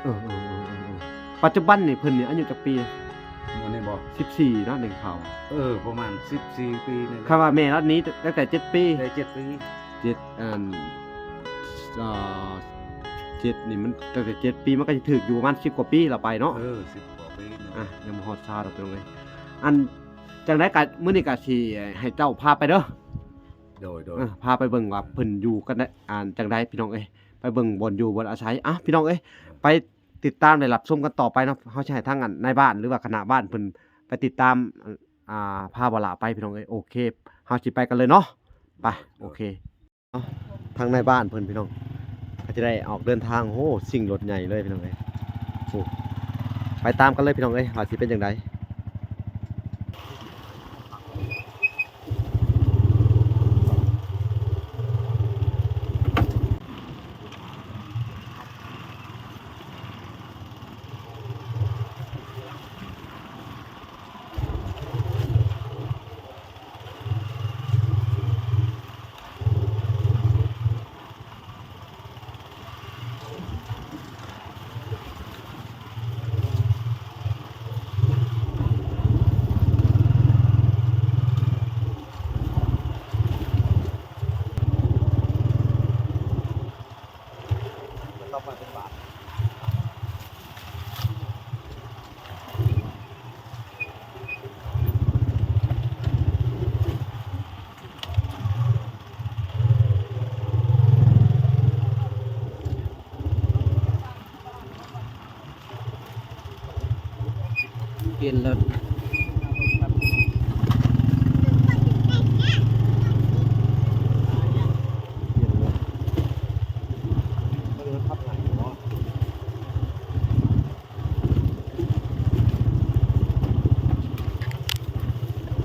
ເອີ ເອີ ເອີ ເອີ ເອີ ປັດຈຸບັນນີ້ເພິ່ນນີ້ອາຍຸຈັກປີ? ມື້ນີ້ບໍ່? ສິບສີ່ເນາະ ໄດ້ຂ່າວ. ເອີ ປະມານສິບສີ່ປີນີ້. ຄຳວ່າແມ່ລາວໜີຕັ້ງແຕ່ເຈັດປີ. ໄດ້ເຈັດປີ. ເຈັດ ອັນ ອ່າ ເຈັດນີ້ມັນ ຕັ້ງແຕ່ເຈັດປີ ມັນກໍຊິຖືກຢູ່ປະມານສິບກວ່າປີລະໄປເນາະ. ເອີ ສິບກວ່າປີເນາະ. ອ່ະ ຍັງບໍ່ຮອດຊາວດອກ ພີ່ນ້ອງເອີຍ. ອັນ ຈັ່ງໃດກໍມື້ນີ້ກໍຊິໃຫ້ເຈົ້າພາໄປເດີ. ໂດຍ ໂດຍ ເອີ ພາໄປເບິ່ງວ່າເພິ່ນຢູ່ກັນໄດ້ ອ່າ ຈັ່ງໃດ ພີ່ນ້ອງເອີຍ. ໄປເບິ່ງບ່ອນຢູ່ບ່ອນອາໄສ. ອ່ະ ພີ່ນ້ອງເອີຍ ໄປຕິດຕາມ ແລະ ຮັບຊົມກັນຕໍ່ໄປເນາະ. ເຮົາຊິໃຫ້ທາງ ອັນ ນາຍບ້ານ ຫຼືວ່າຄະນະບ້ານເພິ່ນໄປຕິດຕາມ ອ່າ ພາບ່າວຫຼ້າໄປ ພີ່ນ້ອງເອີຍ. ໂອເຄ ເຮົາຊິໄປກັນເລີຍເນາະ. ໄປ ໂອເຄ. ເນາະ ທາງນາຍບ້ານເພິ່ນ ພີ່ນ້ອງ ກໍຈະໄດ້ອອກເດີນທາງ. ໂອ້ ຊິງລົດໃຫຍ່ເລີຍ ພີ່ນ້ອງເອີຍ. ໂອ້ ໄປຕາມກັນເລີຍ ພີ່ນ້ອງເອີຍ ວ່າຊິເປັນຈັ່ງໃດ. ປ່ຽນລົດ ປ່ຽນລົດ.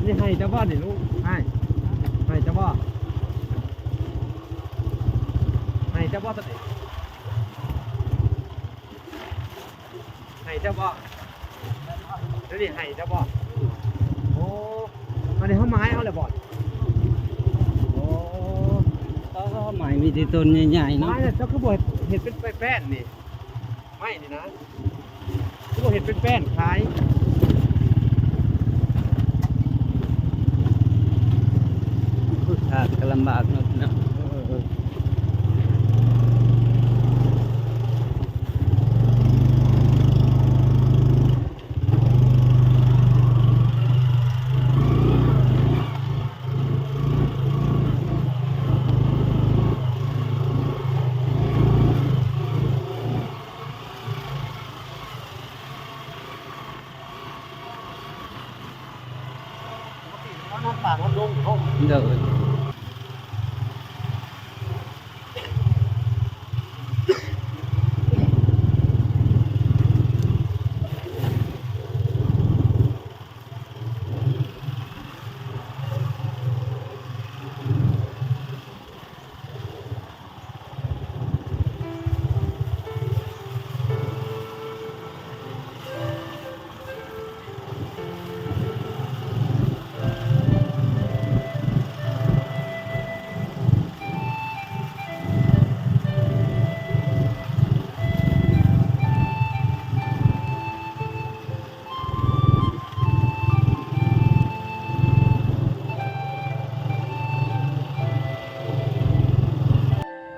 ນີ້ໃຫ້ເຈົ້າ ບໍ່ນີ້ລູກ? ໃຫ້ ໃຫ້ເຈົ້າບໍ່? ໃຫ້ເຈົ້າບໍ່ຕອນນີ້? ໃຫ້ເຈົ້າບໍ່? ດຽວນີ້ໃຫ້ເຈົ້າບໍ່? ໂອ້ ອັນນີ້ເຮົາໝາຍເອົາແລ້ວບໍ່? ໂອ້ ເອີ ໝາຍມີແຕ່ຕົ້ນໃຫຍ່ໆ ໝາ ເນາະ ຍແລ້ວ ເຈົ້າຄືບໍ່ເຮັດ ເຮັດເປັນແປ້ນໆນີ້? ໄມ້ນີ້ນະ ຄືບໍ່ເຮັດເປັນແປ້ນຂາຍ? ຄືຂາດກໍລຳບາກເນາະ ເນາະ ເອີ ເອີ ເອີ. ໂດຍ.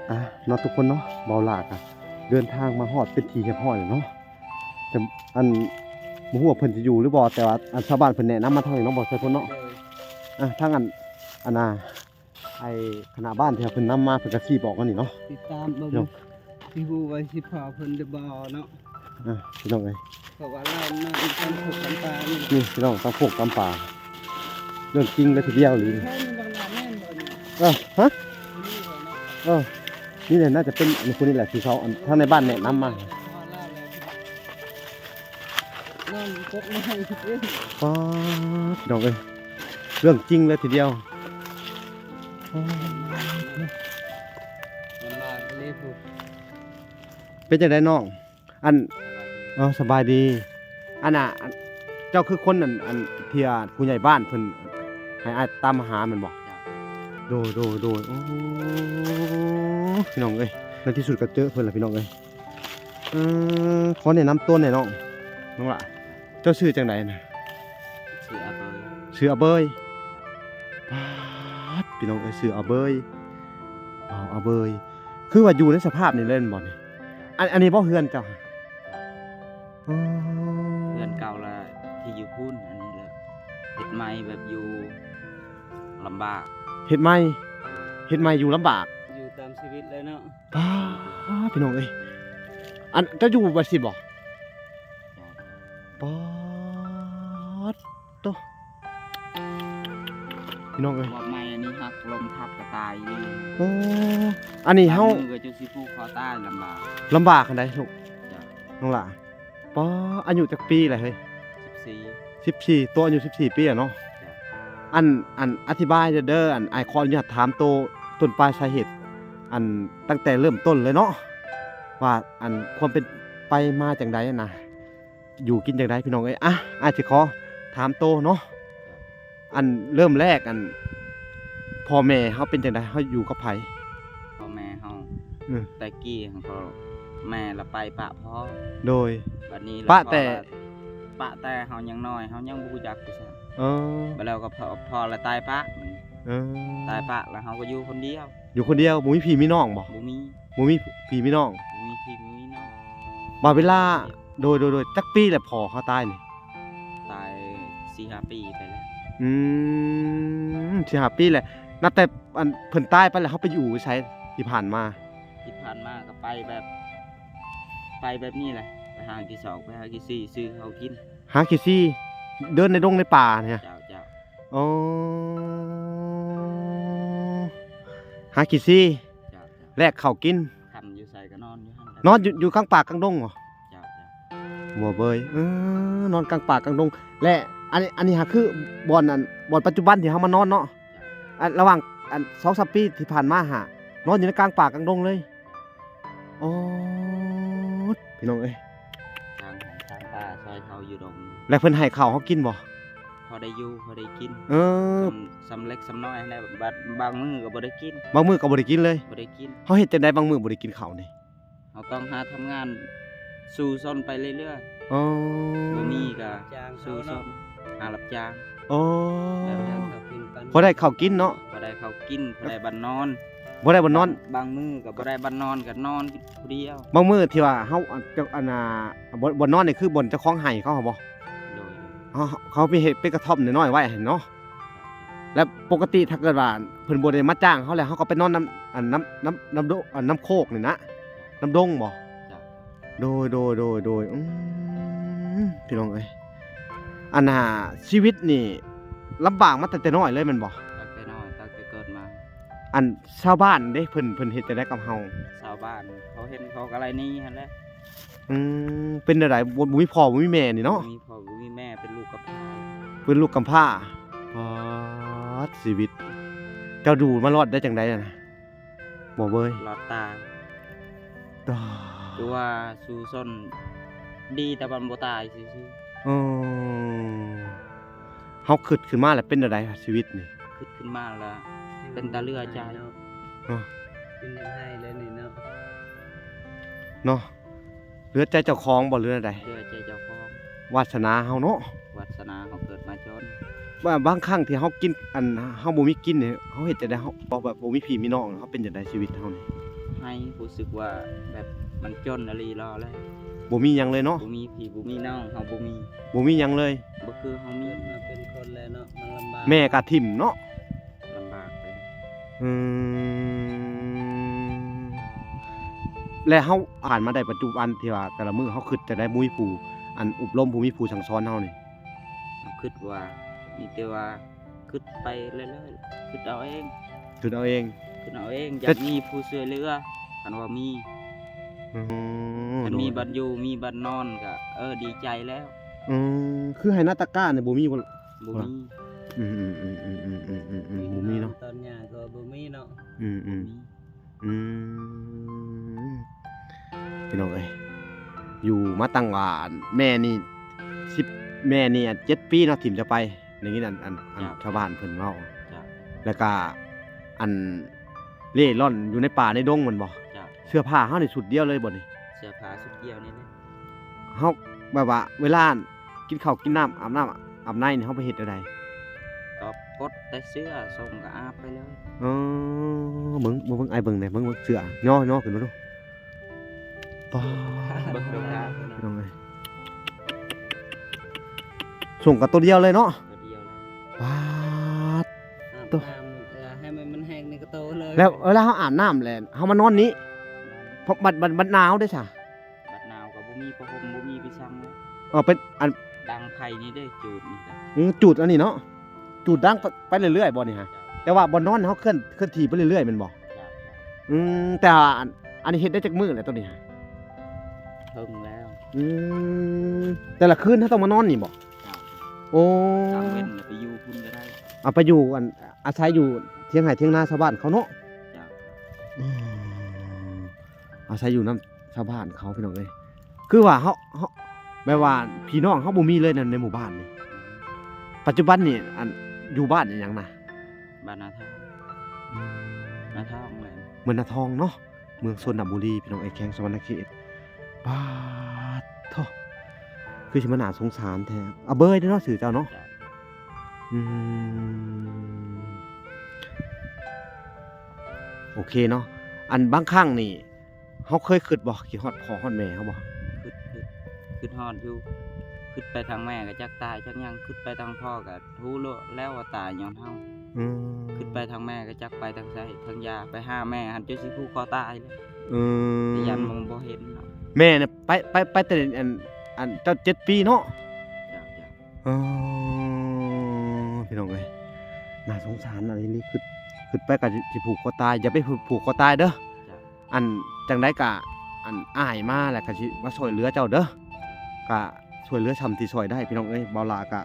ອ່ະ ເນາະທຸກຄົນເນາະ ເບົາຫຼ້າກະເດີນທາງມາຮອດເປັນທີ່ຮຽບຮ້ອຍແລ້ວເນາະ. ແຕ່ ອັນ ບໍ່ຮູ້ວ່າເພິ່ນຊິຢູ່ຫຼືບໍ່ ແຕ່ວ່າ ອັນ ຊາວບ້ານເພິ່ນແນະນຳມາທາງນີ້ເນາະ ບໍ່ໃຊ່ເພິ່ນເນາະ. ອ່ະ ທາງ ອັນ ອັນນ່າ ໄອ້ຄະນະບ້ານທີ່ເພິ່ນນຳມາ ເພິ່ນກະຊິບອກອັນນີ້ເນາະ ຕິດຕາມເບິ່ງ ເນາະ ຊິຮູ້ວ່າຊິພໍເພິ່ນຫຼືບໍ່ເນາະ. ອ່ະ ພີ່ນ້ອງເອີຍ ເພາະວ່າລາວນອນຕາມໂຄກຕາມປ່ານີ້ ນີ້ພີ່ນ້ອງ ຕາມໂຄກຕາມປ່າ ເລື່ອງຈິງເລີຍທີດຽວນີ້. ເອີ ຮະ ເອີ ນີ້ແຫຼະ ໜ້າຈະເປັນອັນຜູ້ນີ້ແຫຼະ ທີ່ເຂົາ ອັນ ທາງໃນບ້ານແນະນຳມາ. ນ້ຳຕົກມາໃຫ້ ປາດ ພີ່ນ້ອງເອີຍ ເລື່ອງຈິງເລີຍທີດຽວ. ເປັນຈັ່ງໃດນ້ອງ? ອັນ ເອີ ສະບາຍດີ. ອັນນ່າ ອັນ ເຈົ້າຄືຄົນ ອັນ ອັນ ທີ່ ອາ ຜູ້ໃຫຍ່ບ້ານເພິ່ນໃຫ້ອ້າຍຕາມມາຫາແມ່ນບໍ່? ໂດຍ ໂດຍ ໂດຍ. ໂອ້ ພີ່ນ້ອງເອີຍ ໃນທີ່ສຸດກໍເຈີເພິ່ນລະ ພີ່ນ້ອງເອີຍ. ເອີ ຂໍແນະນຳຕົວແດ່ນ້ອງ ນ້ອງຫຼ້າ. ເຈົ້າຊື່ຈັ່ງໃດນະ? ຊື່ອາເບີຍ. ຊື່ອາເບີຍ. ປາດ ພີ່ນ້ອງເອີຍ ຊື່ອາເບີຍ. ວ້າວ ອາເບີຍ ຄືວ່າຢູ່ໃນສະພາບນີ້ເລີຍແມ່ນບໍ່ນີ້? ອັນ ອັນນີ້ບໍ່ເຮືອນເຈົ້າ? ເຮືອນເກົ່າລະທີ່ຢູ່ພຸ້ນ ອັນນີ້ລະເຮັດໃໝ່ແບບຢູ່ລຳບາກ. ເຮັດໃໝ່ ເຮັດໃໝ່ຢູ່ລຳບາກ ຢູ່ຕາມຊີວິດເລີຍເນາະ. ປາດ ພີ່ນ້ອງເອີຍ ອັນ ເຈົ້າຢູ່ບາຊິບໍ່? ປາດໂຕ ພີ່ນ້ອງເອີຍ ບອກໃໝ່ອັນນີ້ຫັກລົມທັບກະຕາຍອີ່ຫຼີ. ໂອ້ ອັນນີ້ເຮົາ ມືກໍຈົນຊິຜູກຄໍຕາຍ ລຳບາກ ລຳບາກອັນໃດລູກ? ນ້ອງຫຼ້າ ປາ ອາຍຸຈັກປີລະເຮີ້ຍ? ສິບສີ່ ສິບສີ່ ໂຕອາຍຸສິບສີ່ປີອະເນາະ. ອັນ ອັນ ອະທິບາຍເດີ ອັນ ອ້າຍຂໍອະນຸຍາດຖາມໂຕຕົ້ນປາຍສາເຫດ ອັນ ຕັ້ງແຕ່ເລີ່ມຕົ້ນເລີຍເນາະ ວ່າ ອັນ ຄວາມເປັນໄປມາຈັ່ງໃດຫັ້ນນະ ຢູ່ກິນຈັ່ງໃດ ພີ່ນ້ອງເອີຍ. ອ່ະ ອ້າຍຊິຂໍຖາມໂຕເນາະ ອັນເລີ່ມແລກ ອັນ ພໍ່ແມ່ເຮົາເປັນຈັ່ງໃດ? ເຮົາຢູ່ກັບໃຜ? ພໍ່ແມ່ເຮົາ ອືມ ແຕ່ກີ້ຫັ້ນກໍແມ່ລະໄປປະພໍ່. ໂດຍ ບາດນີ້ລະ ປະແຕ່ ພໍ່ລະ ປະແຕ່ເຮົາຍັງນ້ອຍ ເຮົາຍັງບໍ່ຮູ້ຈັກຄືກັນ. ເອີ ບາດແລ້ວກໍພໍ່ ພໍ່ລະຕາຍປະ. ເອີ ຕາຍປະລະເຮົາກໍຢູ່ຄົນດຽວ. ຢູ່ຄົນດຽວ ບໍ່ມີພີ່ມີນ້ອງບໍ່? ບໍ່ມີ ບໍ່ມີພີ່ມີນ້ອງ ບໍ່ມີພີ່ບໍ່ມີນ້ອງ. ບາດເວລາ ໂດຍ ໂດຍ ໂດຍ ຈັກປີແລ້ວພໍ່ເຮົາຕາຍນີ້? ຕາຍສີ່ຫ້າປີໄປແລ້ວ. ອືມ ສີ່ຫ້າປີແລ້ວ. ນັບແຕ່ ອັນ ເພິ່ນຕາຍໄປແລ້ວ ເຮົາໄປຢູ່ໃສທີ່ຜ່ານມາ? ທີ່ຜ່ານມາກໍໄປແບບ ໄປແບບນີ້ແຫຼະ ໄປຫາຂີ້ຊອກ ໄປຫາຂີ້ຊີ ຊື້ເຂົ້າກິນ. ຫາຂີ້ຊີ ເດີນໃນດົງໃນປ່ານີ້? ເຈົ້າ ເຈົ້າ. ອໍ ຫາຂີ້ຊີ ເຈົ້າ ເຈົ້າ. ແລກເຂົ້າກິນ ຄັນຢູ່ໃສກໍນອນຢູ່ຫັ້ນ ນອນຢູ່ ຢູ່ກາງປ່າກາງດົງບໍ? ເຈົ້າ ເຈົ້າ. ບໍ່ເບີຍ ເອີ ນອນກາງປ່າກາງດົງ. ແລະ ອັນນີ້ ອັນນີ້ຫາຄືບ່ອນ ອັນ ບ່ອນປັດຈຸບັນທີ່ເຮົາມານອນເນາະ. ອັນລະຫວ່າງ ອັນ ສອງສາມປີທີ່ຜ່ານມາຫາ ນອນຢູ່ໃນກາງປ່າກາງດົງເລີຍ. ອໍ ພີ່ນ້ອງເອີຍ ກາງໄຮ່ກາງປ່າ ຊອຍເຂົາຢູ່ດົງ. ແລ້ວເພິ່ນໃຫ້ເຂົ້າເຮົາກິນບໍ່? ພໍໄດ້ຢູ່ ພໍໄດ້ກິນ. ເອີ ສ່ຳ ສ່ຳເລັກສ່ຳນ້ອຍຫັ້ນແຫຼະ. ບາດ ບາງມື້ກໍບໍ່ໄດ້ກິນ. ບາງມື້ກໍບໍ່ໄດ້ກິນເລີຍ? ບໍ່ໄດ້ກິນ. ເຮົາເຮັດຈັ່ງໃດບາງມື້ບໍ່ໄດ້ກິນເຂົ້ານີ້? ເຮົາຕ້ອງຫາທຳງານສູ້ຊົນໄປເລື້ອຍໆ. ອໍ ບໍ່ມີກໍສູ້ຊົນ ຫາຮັບຈ້າງ. ອໍ ພໍໄດ້ເຂົ້າກິນເນາະ. ພໍໄດ້ເຂົ້າກິນ ພໍໄດ້ບັດນອນ. ບໍ່ໄດ້ບັດນອນ. ບາງມື້ກໍບໍ່ໄດ້ບັດນອນ ກໍນອນຜູ້ດຽວ. ບາງມື້ທີ່ວ່າເຮົາ ອັນ ອັນ ອ່າ ບ່ອນ ບ່ອນນອນນີ້ຄືບ່ອນເຈົ້າຂອງໄຮ່ເຂົາຫັ້ນບໍ່? ໂດຍ ເຮົາ ເຮົາໄປເຮັດເປັນກະທ່ອມນ້ອຍໆໄວ້ຫັ້ນເນາະ. ແລ້ວປົກກະຕິຖ້າເກີດວ່າເພິ່ນບໍ່ໄດ້ມາຈ້າງເຮົາແລ້ວ ເຮົາກໍໄປນອນນຳ ອັນ ນຳ ນຳ ນຳດົງ ອັນ ນຳໂຄກນີ້ນະ ນຳດົງບໍ່? ເຈົ້າ. ໂດຍ ໂດຍ ໂດຍ ໂດຍ ອືມ ພີ່ນ້ອງເອີຍ ອັນນ່າ ຊີວິດນີ້ລຳບາກມາຕັ້ງແຕ່ນ້ອຍເລີຍແມ່ນບໍ່? ຕັ້ງແຕ່ນ້ອຍ ຕັ້ງແຕ່ເກີດມາ. ອັນຊາວບ້ານເດ້ ເພິ່ນ ເພິ່ນເຮັດຈັ່ງໃດກັບເຮົາ? ຊາວບ້ານເຂົາເຫັນເຂົາກໍໄລ່ໜີຫັ້ນແຫຼະ. ອືມ ເປັນແນວໃດ? ບໍ່ ບໍ່ມີພໍ່ບໍ່ມີແມ່ນີ້ເນາະ? ບໍ່ມີພໍ່ບໍ່ມີແມ່ ເປັນລູກກຳພ້າ. ເປັນລູກກຳພ້າ. ປາດ ຊີວິດ ເຈົ້າຢູ່ມາລອດໄດ້ຈັ່ງໃດຫັ້ນນະ? ບໍ່ເວີຍ ລອດຕາຍ. ໂອ້ ຄືວ່າສູ້ຊົນ ດີແຕ່ມັນບໍ່ຕາຍຊື່ໆ. ເອີ ເຮົາຄິດຂຶ້ນມາແລ້ວເປັນແນວໃດຊີວິດນີ້? ຄິດຂຶ້ນມາແລ້ວເປັນຕາເຫຼືອໃຈເນາະ. ເອີ ເປັນຫຍັງໃຫ້ແລ້ວນີ້ເນາະ ເນາະ. ເຫຼືອໃຈເຈົ້າຂອງບໍ່ ຫຼືແນວໃດ? ເຫຼືອໃຈເຈົ້າຂອງ. ວາດສະໜາເຮົາເນາະ ວາດສະໜາເຮົາເກີດມາຈົນ. ບາງ ບາງຄັ້ງທີ່ເຮົາກິນ ອັນ ເຮົາບໍ່ມີກິນນີ້ ເຮົາເຮັດຈັ່ງໃດ? ເຮົາບໍ່ ແບບບໍ່ມີພີ່ມີນ້ອງ ເຮົາເປັນຈັ່ງໃດຊີວິດເຮົານີ້? ໃຫ້ຮູ້ສຶກວ່າແບບມັນຈົນອີ່ຫຼີຫຼໍ່ແລ້ວ. ບໍ່ມີຫຍັງເລີຍເນາະ? ບໍ່ມີພີ່ບໍ່ມີນ້ອງ ເຮົາບໍ່ມີ ບໍ່ມີຫຍັງເລີຍ. ບໍ່ຄືເຮົາມີ ເກີດມາເປັນຄົນແລ້ວເນາະ ມັນລຳບາກ. ແມ່ກໍຖິ້ມເນາະ. ລຳບາກເລີຍ. ອືມ ແລະເຮົາຜ່ານມາໄດ້ປັດຈຸບັນທີ່ວ່າແຕ່ລະມື້ເຮົາຄິດຈັ່ງໃດ ບໍ່ມີຜູ້ ອັນ ອົບຮົມ ບໍ່ມີຜູ້ສັ່ງສອນເຮົານີ້? ຄິດວ່າ ມີແຕ່ວ່າຄິດໄປເລື້ອຍໆ ຄິດເອົາເອງ ຄິດເອົາເອງ ຄິດເອົາເອງ. ຢາກມີຜູ້ຊ່ວຍເຫຼືອ ຄັນວ່າມີ. ອືມ ຄັນມີ ໂດຍ ບ່ອນຢູ່ ມີບ່ອນນອນກໍ ເອີ ດີໃຈແລ້ວ. ອືມ ຄືໄຮ່ນາຕາກ້ານີ້ບໍ່ມີບໍ່? ບໍ່ມີ. ອືມໆໆໆໆໆ ບໍ່ມີເນາະ ຕອນຫຍ້າກໍບໍ່ມີເນາະ. ອືມໆ ອືມ ພີ່ນ້ອງເອີຍ ຢູ່ມາຕັ້ງວ່າ ແມ່ນີ້ສິບ ແມ່ນີ້ເຈັດປີເນາະ ຖິ້ມຈະໄປ ໄດ້ຍິນອັນ ອັນ ອັນ ເຈົ້າ ຊາວບ້ານເພິ່ນເວົ້າ. ເຈົ້າ. ແລ້ວກະ ອັນ ເລ່ລ່ອນຢູ່ໃນປ່າໃນດົງແມ່ນບໍ່? ເຈົ້າ. ເສື້ອຜ້າເຮົານີ້ຊຸດດຽວເລີຍບໍ່ນີ້? ເສື້ອຜ້າຊຸດດຽວນີ້ແຫຼະ. ເຮົາແບບວ່າເວລາ ກິນເຂົ້າກິນນ້ຳ ອາບນ້ຳອາບໃນນີ້ ເຮົາໄປເຮັດແນວໃດ? ກໍປົດແຕ່ເສື້ອ ສົ່ງກໍອາບໄປເລີຍ. ເອີ ເບິ່ງ ເບິ່ງ ເບິ່ງ ອ້າຍເບິ່ງແດ່ ເບິ່ງ ເບິ່ງເສື້ອ ຍໍ ຍໍຂຶ້ນມາດູ. ປາດ ເບິ່ງ ເບິ່ງ ພີ່ນ້ອງເອີຍ ສົ່ງກັບໂຕດຽວເລີຍເນາະ. ໂຕດຽວເລີຍ. ປາດ ອາບ ໂຕ ນ້ຳ ເອີ ໃຫ້ມັນ ມັນແຫ້ງໃນກະໂຕເລີຍ. ແລ້ວເວລາເຮົາອາບນ້ຳແລ້ວ ເຮົາມານອນນີ້ ນອນ ບັດ ບັດ ບັດໜາວເດ້ຊະ? ບັດໜາວກໍບໍ່ມີຜ້າຫົ່ມ ບໍ່ມີໄປຊັງເລີຍ. ເອີ ເປັນອັນ ດັງໄຟນີ້ເດ້ ຈູດນີ້. ອືມ ຈູດອັນນີ້ເນາະ ຈູດດັງໄປ ໄປເລື້ອຍໆບໍ່ນີ້ຫະ? ເຈົ້າ. ແຕ່ວ່າບ່ອນນອນເຮົາເຄື່ອນ ເຄື່ອນທີ່ໄປເລື້ອຍໆແມ່ນບໍ່? ເຈົ້າ. ອືມ ແຕ່ວ່າອັນ ອັນນີ້ເຮັດໄດ້ຈັກມື້ແລ້ວໂຕນີ້ຫະ? ເຖິງແລ້ວ. ອືມ ແຕ່ລະຄືນເຮົາຕ້ອງມານອນນີ້ບໍ່? ເຈົ້າ. ໂອ້ ກາງເວັນໄປຢູ່ພຸ້ນກໍໄດ້. ເອົາໄປຢູ່ອັນ ອາໄສຢູ່ຖຽງໄຮ່ຖຽງນາຊາວບ້ານເຂົາເນາະ. ເຈົ້າ. ອືມ ອາໄສຢູ່ນຳຊາວບ້ານເຂົາ ພີ່ນ້ອງເອີຍ ຄືວ່າເຮົາ ເຮົາ ແບບວ່າພີ່ນ້ອງເຮົາບໍ່ມີເລີຍໃນ ໃນໝູ່ບ້ານນີ້. ປັດຈຸບັນນີ້ ອັນ ຢູ່ບ້ານອີຫຍັງນະ? ບ້ານນາທອງ. ອືມ ນາທອງແຫຼະ ເມືອງນາທອງເນາະ ເມືອງຊົນນະບູລີ ພີ່ນ້ອງເອີຍ ແຂວງສະຫວັນນະເຂດ. ປາດໂທ້ ຄືຊິມາໜ້າສົງສານແທ້. ອາເບີຍເດ້ເນາະ ຊື່ເຈົ້າເນາະ? ເຈົ້າ. ອືມ ໂອເຄເນາະ. ອັນບາງຄັ້ງນີ້ ເຮົາເຄີຍຄິດບໍ່ ຄິດຮອດພໍ່ຮອດແມ່ເຮົາບໍ່? ຄິດ ຄິດ ຄິດຮອດຢູ່. ຄິດໄປທາງແມ່ກໍຈັກຕາຍຈັກຫຍັງ ຄິດໄປທາງພໍ່ກໍຮູ້ແລ້ວວ່າຕາຍຍ້ອນເຮົາ. ອືມ ຄິດໄປທາງແມ່ກໍຈັກໄປທາງໃສທາງຢາ ໄປຫາແມ່ຫັ້ນຈົນຊິຜູກຄໍຕາຍເລີຍ. ອືມ ຢ້ານໝູ່ບໍ່ເຫັນເນາະ. ແມ່ນະ ໄປ ໄປ ໄປແຕ່ອັນ ອັນເຈົ້າເຈັດປີເນາະ? ເຈົ້າ ເຈົ້າ. ເອີ ພີ່ນ້ອງເອີຍ ໜ້າສົງສານອີ່ຫຼີ ຄິດ ຄິດໄປກໍຊິຜູກຄໍຕາຍ. ຢ່າໄປຜູກ ຜູກຄໍຕາຍເດີ. ເຈົ້າ. ອັນ ຈັ່ງໃດກະ ອັນ ອ້າຍມາແລ້ວກະຊິມາຊ່ວຍເຫຼືອເຈົ້າເດີ ກະຊ່ວຍເຫຼືອຊ່ຳທີ່ຊ່ວຍໄດ້ ພີ່ນ້ອງເອີຍ. ບ່າວຫຼ້າກະ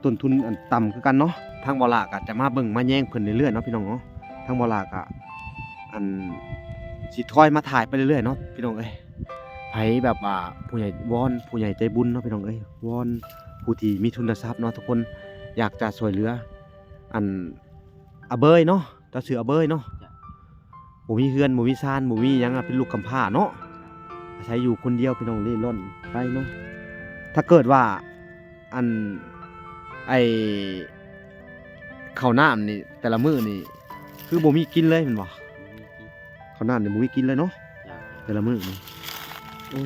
ຕົ້ນທຶນອັນຕ່ຳຄືກັນເນາະ. ທາງບໍ່ຫຼ້າກໍຈະມາເບິ່ງມາແຍງເພິ່ນເລື້ອຍໆເນາະ ພີ່ນ້ອງເນາະ. ທາງບໍ່ຫຼ້າກໍ ອັນ ຊິຄອຍມາຖ່າຍໄປເລື້ອຍໆເນາະ ພີ່ນ້ອງເອີຍ. ໃຜແບບວ່າຜູ້ໃຫຍ່ ວອນຜູ້ໃຫຍ່ໃຈບຸນເນາະ ພີ່ນ້ອງເອີຍ, ວອນຜູ້ທີ່ມີທຶນທະລັບເນາະ ທຸກຄົນຢາກຈະຊ່ວຍເຫຼືອ ອັນ ອາເບີຍເນາະ, ເຈົ້າຊື່ອາເບີຍເນາະ. ບໍ່ມີເຮືອນ ບໍ່ມີຊານ ບໍ່ມີຫຍັງ ເປັນລູກກຳພ້າເນາະ, ອາໄສຢູ່ຄົນດຽວ ພີ່ນ້ອງ, ເລ່ລ່ອນໄປເນາະ. ຖ້າເກີດວ່າ ອັນ ໄອ້ ເຂົ້ານ້ຳນີ້ ແຕ່ລະມື້ນີ້ ຄືບໍ່ມີກິນເລີຍແມ່ນບໍ່? ບໍ່ມີກິນ ເຂົ້ານ້ຳນີ້ບໍ່ມີກິນເລີຍເນາະ ເຈົ້າ ແຕ່ລະມື້ນີ້. ໂອ້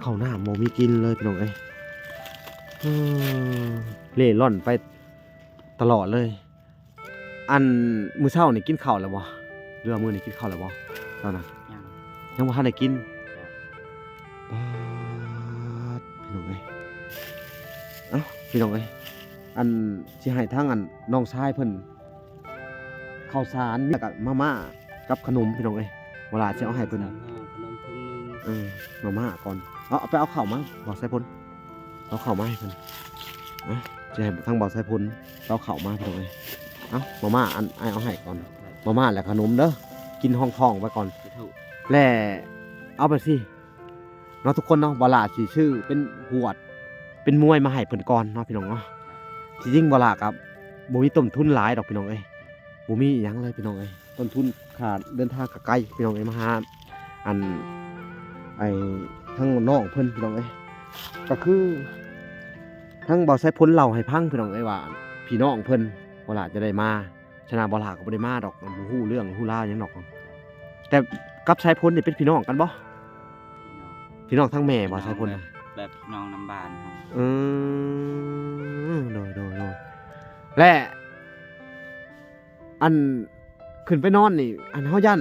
ເຂົ້ານ້ຳບໍ່ມີກິນເລີຍ ພີ່ນ້ອງເອີຍ. ເອີ ເລ່ລ່ອນໄປຕະຫຼອດເລີຍ. ອັນ ມື້ເຊົ້ານີ້ກິນເຂົ້າແລ້ວບໍ່? ຫຼືວ່າມື້ນີ້ກິນເຂົ້າແລ້ວບໍ່? ເຈົ້ານະ ຍັງ ຍັງບໍ່ທັນໄດ້ກິນ. ປາດ ພີ່ນ້ອງເອີຍ. ເອົ້າ ພີ່ນ້ອງເອີຍ, ອັນ ຊິໃຫ້ທາງ ອັນ ນ້ອງຊາຍເພິ່ນ ເຂົ້າສານ ແລ້ວກໍມາມ່າກັບຂະໜົມ ພີ່ນ້ອງເອີຍ. ບໍ່ຫຼ້າຊິເອົາໃຫ້ເພິ່ນ ຂະໜົມເຄິ່ງໜຶ່ງ ເອີ ມາມ່າກ່ອນ. ເອົາ ເອົາໄປເອົາເຂົ້າມາ ບໍ່ໃສ່ພົນ. ເອົາເຂົ້າມາໃຫ້ເພິ່ນ. ອ່ະ ຈະໃຫ້ທາງບ່າວສາຍພົນເອົາເຂົ້າມາ ພີ່ນ້ອງເອີຍ. ເອົາ ມາມ່າ ອັນ ອ້າຍເອົາໃຫ້ກ່ອນ ມາມ່າ ແລະ ຂະໜົມເດີ, ກິນຮອງທ້ອງໄວ້ກ່ອນ. ແລະ ເອົາໄປຊິເນາະ ທຸກຄົນເນາະ, ບ່າວຫຼ້າຊິຊື້ເປັນຫວດ ເປັນມວຍມາໃຫ້ເພິ່ນກ່ອນເນາະ ພີ່ນ້ອງເນາະ. ທີ່ຈິງບ່າວຫຼ້າກໍບໍ່ມີຕົ້ນທຶນຫຼາຍດອກ ພີ່ນ້ອງເອີຍ, ບໍ່ມີອີ່ຫຍັງເລີຍ ພີ່ນ້ອງເອີຍ. ຕົ້ນທຶນຄ່າເດີນທາງກໍໄກ ພີ່ນ້ອງເອີຍ, ມາຫາ ອັນ ໄອ້ ທາງນ້ອງເພິ່ນ ພີ່ນ້ອງເອີຍ. ກໍຄືທາງບ່າວສາຍພົນເລົ່າໃຫ້ຟັງ ພີ່ນ້ອງເອີຍ ວ່າພີ່ນ້ອງເພິ່ນ ເວລາຈະໄດ້ມາ, ຊະນະ ບ່າວຫຼ້າກໍບໍ່ໄດ້ມາດອກ, ບໍ່ຮູ້ເລື່ອງຮູ້ລາວຫຍັງດອກ. ແຕ່ກັບສາຍພົນນີ້ເປັນພີ່ນ້ອງກັນບໍ່? ພີ່ນ້ອງ ພີ່ນ້ອງທາງແມ່ບໍ່? ສາຍພົນ ແບບ ແບບພີ່ນ້ອງນຳບ້ານເຮົາ. ເອີ ໂດຍ ໂດຍ ໂດຍ. ແລະ ອັນ ຂຶ້ນໄປນອນນີ້ ອັນ ເຮົາຢ້ານ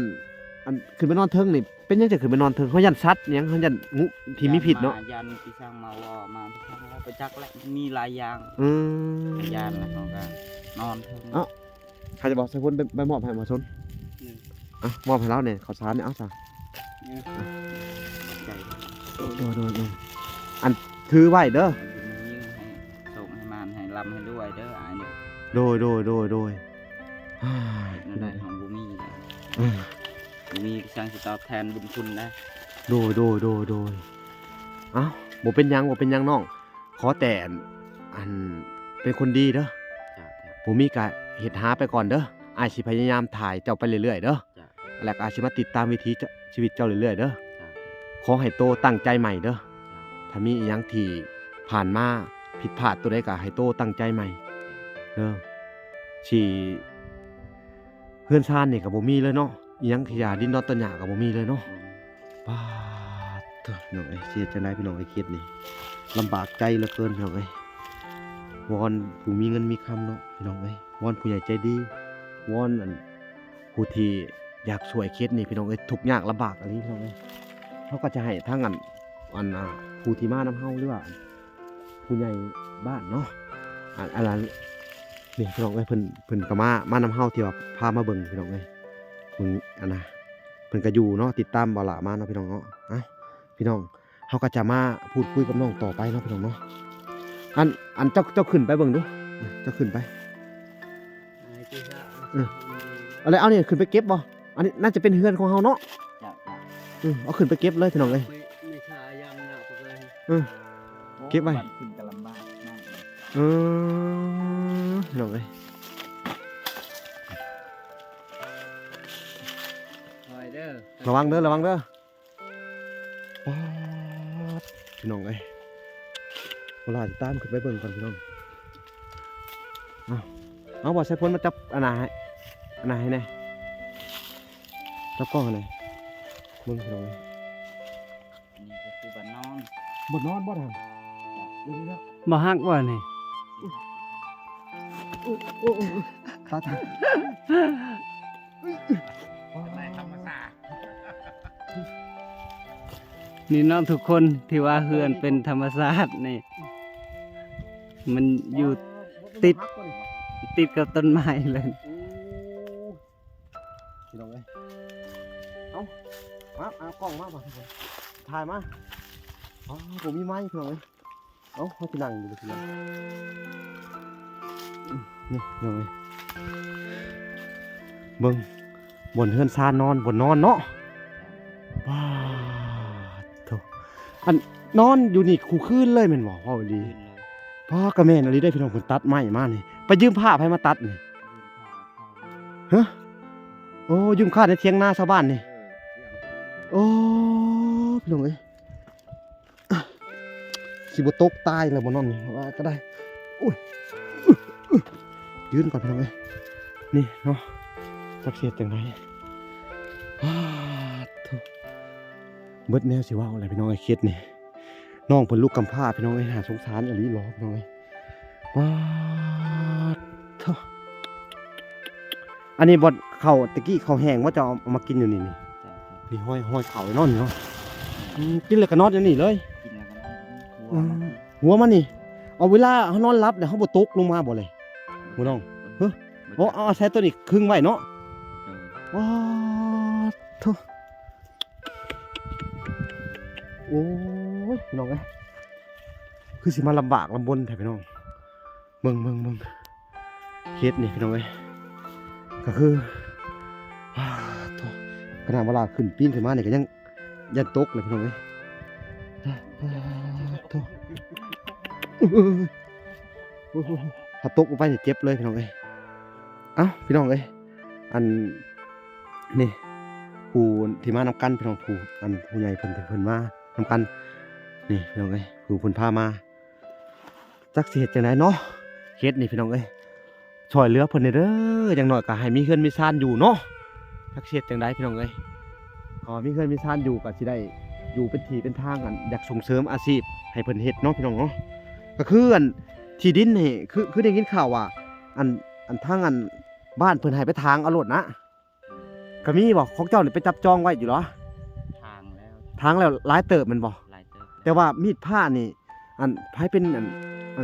ອັນ ຂຶ້ນໄປນອນເທິງນີ້ ເປັນຫຍັງຈະຂຶ້ນໄປນອນເທິງ? ເຮົາຢ້ານສັດຫຍັງ? ເຮົາຢ້ານງູທີ່ມີພິດເນາະ? ຢ້ານໝາ ຢ້ານປີສາງມາວໍ້ ມາປີສາງ ແລ້ວໄປຈັກແຫຼະ ມີຫຼາຍຢ່າງ. ອືມ ຢ້ານ ແລ້ວເຮົາກໍນອນເທິງ. ເອົ້າ ໃຜຈະບອກໃສ່ພົນໄປ ໄປມອບໃຫ້ໝໍຊົນ. ອືມ ອ່ະ ມອບໃຫ້ລາວແດ່ ເຂົ້າສານນີ້ ເອົາຊະ. ອືມ ອ່ະ ຂອບໃຈ. ໂດຍ ໂດຍ ໂດຍ. ອັນ ຖືໄວ້ເດີ ໃຫ້ໂຊກໃຫ້ໝານ ໃຫ້ລ່ຳໃຫ້ລວຍເດີ ອ້າຍເດີ. ໂດຍ ໂດຍ ໂດຍ ໂດຍ. ເຮັດແນວໃດເຮົາບໍ່ມີເດີ. ອືມ ບໍ່ມີຊ່າງຊິຕອບແທນບຸນຄຸນໄດ້. ໂດຍ ໂດຍ ໂດຍ ໂດຍ. ເອົ້າ ບໍ່ເປັນຫຍັງ ບໍ່ເປັນຫຍັງນ້ອງ, ຂໍແຕ່ ອັນ ເປັນຄົນດີເດີ. ເຈົ້າ ເຈົ້າ. ບໍ່ມີກະເຮັດຫາໄປກ່ອນເດີ, ອ້າຍຊິພະຍາຍາມຖ່າຍເຈົ້າໄປເລື້ອຍໆເດີ. ເຈົ້າ. ແລ້ວກໍອາດຊິມາຕິດຕາມວິຖີ ຈະ ຊີວິດເຈົ້າເລື້ອຍໆເດີ. ເຈົ້າ. ຂໍໃຫ້ໂຕຕັ້ງໃຈໃໝ່ເດີ. ເຈົ້າ. ຖ້າມີອີ່ຫຍັງທີ່ຜ່ານມາຜິດພາດຕົວໃດ ກໍໃຫ້ໂຕຕັ້ງໃຈໃໝ່ເດີ. ຊິ ເຮືອນຊານນີ້ກໍບໍ່ມີເລີຍເນາະ, ອີ່ຫຍັງຂະຫຍາ ດິນດອນຕົ້ນຫຍ້າກໍບໍ່ມີເລີຍເນາະ. ອືມ ປາດໂທ້ ພີ່ນ້ອງເອີຍ, ຊິເຮັດຈັ່ງໃດພີ່ນ້ອງເອີຍ, ເຂດນີ້ລຳບາກໃຈເຫຼືອເກີນ ພີ່ນ້ອງເອີຍ. ວອນຜູ້ມີເງິນມີຄຳເນາະ ພີ່ນ້ອງເອີຍ, ວອນຜູ້ໃຫຍ່ໃຈດີ, ວອນ ອັນ ຜູ້ທີ່ຢາກຊ່ວຍເຂດນີ້ ພີ່ນ້ອງເອີຍ, ທຸກຍາກລຳບາກອີ່ຫຼີ ພີ່ນ້ອງເອີຍ. ເຮົາກໍຈະໃຫ້ທາງ ອັນ ອັນ ອ່າ ຜູ້ທີ່ມານຳເຮົາ ຫຼືວ່າ ຜູ້ໃຫຍ່ບ້ານເນາະ, ອັນ ອັນນັ້ນ ນີ້ ພີ່ນ້ອງເອີຍ, ເພິ່ນ ເພິ່ນກໍມາ ມານຳເຮົາ ທີ່ວ່າພາມາເບິ່ງ ພີ່ນ້ອງເອີຍ. ເບິ່ງ ອັນນະ ເພິ່ນກໍຢູ່ເນາະ, ຕິດຕາມບ່າວຫຼ້າມາເນາະ ພີ່ນ້ອງເນາະ. ເອົ້າ ພີ່ນ້ອງ ເຮົາກໍຈະມາພູດຄຸຍກັບນ້ອງຕໍ່ໄປເນາະ ພີ່ນ້ອງເນາະ. ອັນ ອັນ ເຈົ້າ ເຈົ້າຂຶ້ນໄປເບິ່ງດູ, ເຈົ້າຂຶ້ນໄປ. ເອີ ເອົາເລີຍ ເອົານີ້ຂຶ້ນໄປເກັບບໍ່? ອັນນີ້ໜ້າຈະເປັນເຮືອນຂອງເຮົາເນາະ. ເຈົ້າ ເຈົ້າ. ອືມ ເອົາຂຶ້ນໄປເກັບເລີຍ ພີ່ນ້ອງເອີຍ. ເອີ ເກັບໄວ້ ຂຶ້ນກໍລຳບາກນະ. ເອີ ພີ່ນ້ອງເອີຍ. ລະວັງເດີ ລະວັງເດີ. ປາດ ພີ່ນ້ອງເອີຍ, ບໍ່ຫຼ້າຊິຕາມຂຶ້ນໄປເບິ່ງກ່ອນ ພີ່ນ້ອງ. ເອົາ ເອົາ ບ່າວສາຍພົນມາຈັບອັນນັ້ນໃຫ້ ອັນນັ້ນໃຫ້ແດ່, ຈັບກ້ອງໃຫ້ແດ່. ເບິ່ງ ພີ່ນ້ອງເອີຍ, ນີ້ກໍຄືບ່ອນນອນ ບ່ອນນອນບໍ່ທັນ. ບໍ່ຮັກບໍ່ນີ້? ໂອ້ ໂອ້ ໂອ້ ຕາຍ ຕາຍ. ນີ້ເນາະທຸກຄົນ ທີ່ວ່າເຮືອນເປັນທຳມະຊາດນີ້ ມັນຢູ່ຕິດ ຕິດກັບຕົ້ນໄມ້ເລີຍ. ໂອ້ ພີ່ນ້ອງເອີຍ, ເອົາ ມາ ເອົາກ້ອງມາ ຖ່າຍມາ. ອໍ ບໍ່ມີໄມ້ ພີ່ນ້ອງເອີຍ. ເອົ້າ ເຮົາຊິນັ່ງຢູ່ ຊິນັ່ງ ອືມ ນີ້ນ້ອງເອີຍ ເບິ່ງ ບ່ອນເຮືອນຊານນອນ ບ່ອນນອນເນາະ ປາດໂທ້ ອັນ ນອນຢູ່ນີ້ຄູ່ຄືນເລີຍແມ່ນບໍ່? ເວົ້າອີ່ຫຼີ ຄືນເລີຍ ປາດ ກະແມ່ນອີ່ຫຼີເດ້ພີ່ນ້ອງ ເພິ່ນຕັດໄມ້ມານີ້ ໄປຢືມຜ້າໃຜມາຕັດນີ້? ຮະ? ໂອ້ ຢືມຄ້າໃນຖຽງນາຊາວບ້ານນີ້ ເອີ ໂອ້ ພີ່ນ້ອງເອີຍ ຊິບໍ່ຕົກຕາຍແລ້ວບໍ່ນອນນີ້ ວ່າກໍໄດ້ ໂອ້ຍ ຢືນກ່ອນພີ່ນ້ອງເອີຍ ນີ້ເນາະ ຈັກຊິເຮັດຈັ່ງໃດ ປາດໂທ້ ເບິດແນວຊິເວົ້າແລ້ວພີ່ນ້ອງເອີຍ ເຂດນີ້ ນ້ອງເພິ່ນລູກກຳພ້າພີ່ນ້ອງເອີຍ ໜ້າສົງສານອີ່ຫຼີຫຼໍພີ່ນ້ອງເອີຍ ປາດໂທ້ ອັນນີ້ບ່ອນເຂົ້າ ແຕ່ກີ້ເຂົ້າແຫ້ງບໍ່ ເຈົ້າເອົາມາກິນຢູ່ນີ້ນີ້ ນີ້ຮອຍ ຮອຍເຂົ້າເນາະນີ້ເນາະ ອືມ ກິນແລ້ວກໍນອນຢູ່ນີ້ເລີຍ ກິນແລ້ວກໍນອນ ອືມ ຫົວມັນນີ້ ເອົາເວລາເຮົານອນຫຼັບແລ້ວເຮົາບໍ່ຕົກລົງມາບໍ່ເລີຍ ຫົວນ້ອງ ເຮີ ບໍ່ ເອົາ ເອົາໃສ່ໂຕນີ້ຄຶງໄວ້ເນາະ ໂດຍ ປາດໂທ້ ໂອ້ຍ ພີ່ນ້ອງເອີຍ ຄືຊິມາລຳບາກລຳບົນແທ້ພີ່ນ້ອງ ເບິ່ງ ເບິ່ງ ເບິ່ງ ເຮັດນີ້ພີ່ນ້ອງເອີຍ ກໍຄື ປາດໂທ້ ຂະໜາດເວລາຂຶ້ນປີນຂຶ້ນມານີ້ກໍຍັງຢ້ານຕົກເລີຍພີ່ນ້ອງເອີຍ ປາດໂທ້ ໂອ້ຍ ໂອ້ຍ ໂອ້ຍ ໂອ້ຍ ຖ້າຕົກລົງໄປນີ້ເຈັບເລີຍພີ່ນ້ອງເອີຍ ເອົ້າ ພີ່ນ້ອງເອີຍ ອັນນີ້ ຜູ້ທີ່ມານຳກັນພີ່ນ້ອງ ຜູ້ ອັນ ຜູ້ໃຫຍ່ເພິ່ນ ທີ່ເພິ່ນມານຳກັນ ນີ້ພີ່ນ້ອງເອີຍ ຜູ້ເພິ່ນພາມາ ຈັກຊິເຮັດຈັ່ງໃດເນາະ ເຂດນີ້ພີ່ນ້ອງເອີຍ ຊ່ອຍເຫຼືອເພິ່ນແດ່ເດີ ຢ່າງໜ້ອຍກໍໃຫ້ມີເຮືອນມີຊານຢູ່ເນາະ ຈັກຊິເຮັດຈັ່ງໃດພີ່ນ້ອງເອີຍ ກໍມີເຮືອນມີຊານຢູ່ກໍຊິໄດ້ຢູ່ເປັນທີ່ເປັນທາງ ອັນ ຢາກສົ່ງເສີມອາຊີບໃຫ້ເພິ່ນເຮັດເນາະພີ່ນ້ອງເນາະ ກໍຄື ອັນ ທີ່ດິນນີ້ ຄື ຄືໄດ້ຍິນຂ່າວວ່າ ອັນ ອັນ ທາງ ອັນ ບ້ານເພິ່ນໃຫ້ໄປຖາງເອົາໂລດນະ ກໍມີບໍ່? ຂອງເຈົ້ານີ້ໄປຈັບຈອງໄວ້ຢູ່ເຫຼື? ຖາງແລ້ວ ຖາງແລ້ວຫຼາຍເຕີບແມ່ນບໍ່? ຫຼາຍເຕີບ ແຕ່ວ່າມີດພ້ານີ້ ອັນ ໃຜເປັນ ອັນ ອັນ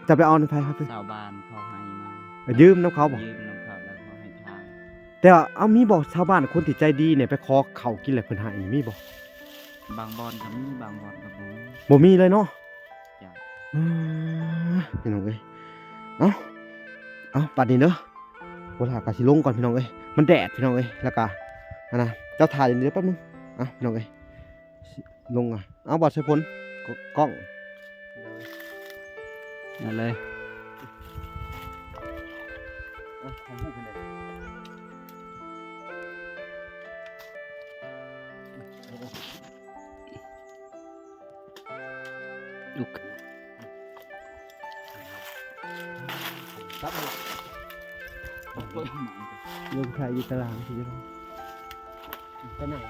ເຈົ້າໄປເອົານຳໃຜ? ຊາວບ້ານເຂົາໃຫ້ມາ ຢືມນຳເຂົາບໍ່? ຢືມນຳເຂົາແລ້ວເຂົາໃຫ້ຖາງ ແຕ່ວ່າ ເອົ້າ ມີບໍ່ຊາວບ້ານຄົນທີ່ໃຈດີນີ້ ໄປຂໍເຂົ້າກິນແລ້ວເພິ່ນໃຫ້ນີ້ ມີບໍ່? ບາງບ່ອນກໍມີ ບາງບ່ອນກໍບໍ່ມີ ບໍ່ມີເລີຍເນາະ ເຈົ້າ ອືມ ພີ່ນ້ອງເອີຍ ເອົ້າ ເອົ້າ ບັດນີ້ເດີ ບໍ່ຫຼ້າກໍຊິລົງກ່ອນພີ່ນ້ອງເອີຍ ມັນແດດພີ່ນ້ອງເອີຍ ແລ້ວກໍ ອັນນະ ເຈົ້າຖ້າຢູ່ນີ້ແປັບໜຶ່ງ ເອົ້າ ພີ່ນ້ອງເອີຍ ລົງ ອ່ະ ເອົາ ບໍ່ໃສ່ຜົນ ກ້ອງ ໂດຍ ນັ້ນເລີຍ ເອົາ ຖ່າຍຮູບໃຫ້ແດ່ ລງໄຂ່ຢູ່ຕາລາງຊິ ຕາໜັງ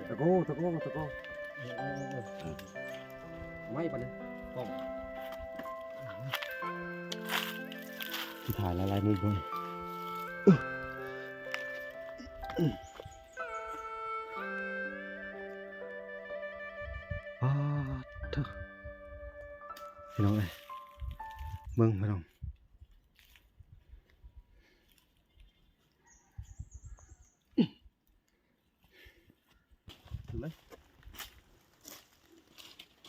ຕະໂກ ຕະໂກ ຕະໂກ ເອີ ເອີ ເອີ ເອີ ໄມ້ປານນັ້ນ ກ້ອງ ຊິຖ່າຍຫຼາຍໆມຸມເລີຍ ປາດໂທ້ ພີ່ນ້ອງເອີຍ ເບິ່ງພີ່ນ້ອງ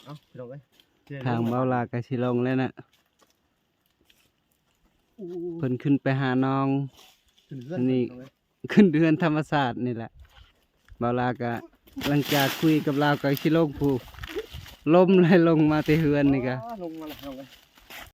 ເອົາ ພີ່ນ້ອງເອີຍ ທາງເບົາຫຼ້າກໍຊິລົງແລ້ວນະ ໂອ້ ເພິ່ນຂຶ້ນໄປຫານ້ອງ ຂຶ້ນເຮືອນ ນີ້ ພີ່ນ້ອງເອີຍ ຂຶ້ນເຮືອນທຳມະຊາດນີ້ແຫຼະ ເບົາຫຼ້າກະຫຼັງຈາກຄຸຍກັບລາວກໍຊິລົງພູ້ ລົມໄຫຼລົງມາແຕ່ເຮືອນນີ້ກະ ອໍ ລົງມາແລ້ວພີ່ນ້ອງເອີຍ